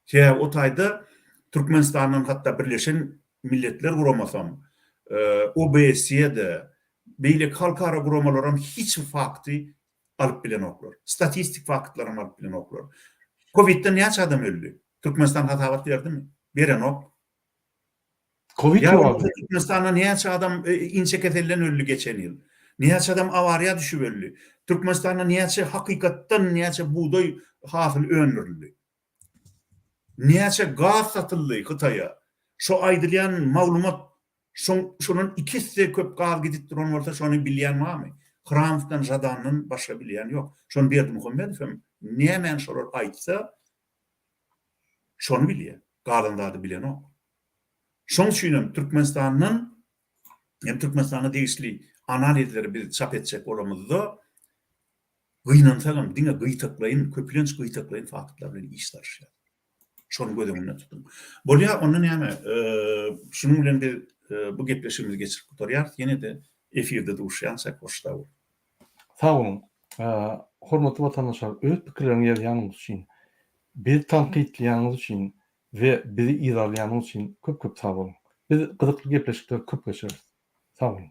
Sebäbi o taýda Türkmenistandan hatda Birleşen Milletler Guramasam, OBSE-de, beýleki halkara guramalaram hiç bir fakty alyp bilenoklar. Statistik faktlaram alyp bilenoklar. Kowidden näçe adam öldi? Türkmenistan hasabat berdimi? Berenok. Covid Ýa bolmasa Türkmenistanda näçe adam inçekeselden öldi geçen ýyl? Näçe adam awariýa düşüp öldi? Türkmenistanda näçe hakykatdan näçe bugdaý hasyly öndürildi? Näçe gaz satyldy Hytaýa? Şo aýdylýan maglumat şoň şondan iki esse köp gaz gidip duran bolsa şony bilýän barmy? Hramowdan Žadandan başga bilýän ýok. Şony Berdimuhamedow hem nämäni şolar aýtsa şony bilýär. Galan zady bilenok. Şoň üçin hem Türkmenistandan hem Türkmenistana degişli analizleri biz çap etjek bolamyzda gynansagam diňe gytaklaýyn, köplenç gytaklaýyn faktlar bilen iş salyşýarys. Şony göz öňünde tutuň. Bolýar, onda näme, şunuň bilen biz bu gepleşigimizi geçirip gutarýarys. Ýene-de efirde duşýançak hoş sag boluň. Sag boluň. Hormatly watandaşlar, öz pikirleriňi ýazýanyňyz üçin, bizi tankytlaýanyňyz üçin we bizi yzarlaýanyňyz üçin köp köp sag boluň. Biz gyzykly gepleşikleri köp geçireris. Sag boluň.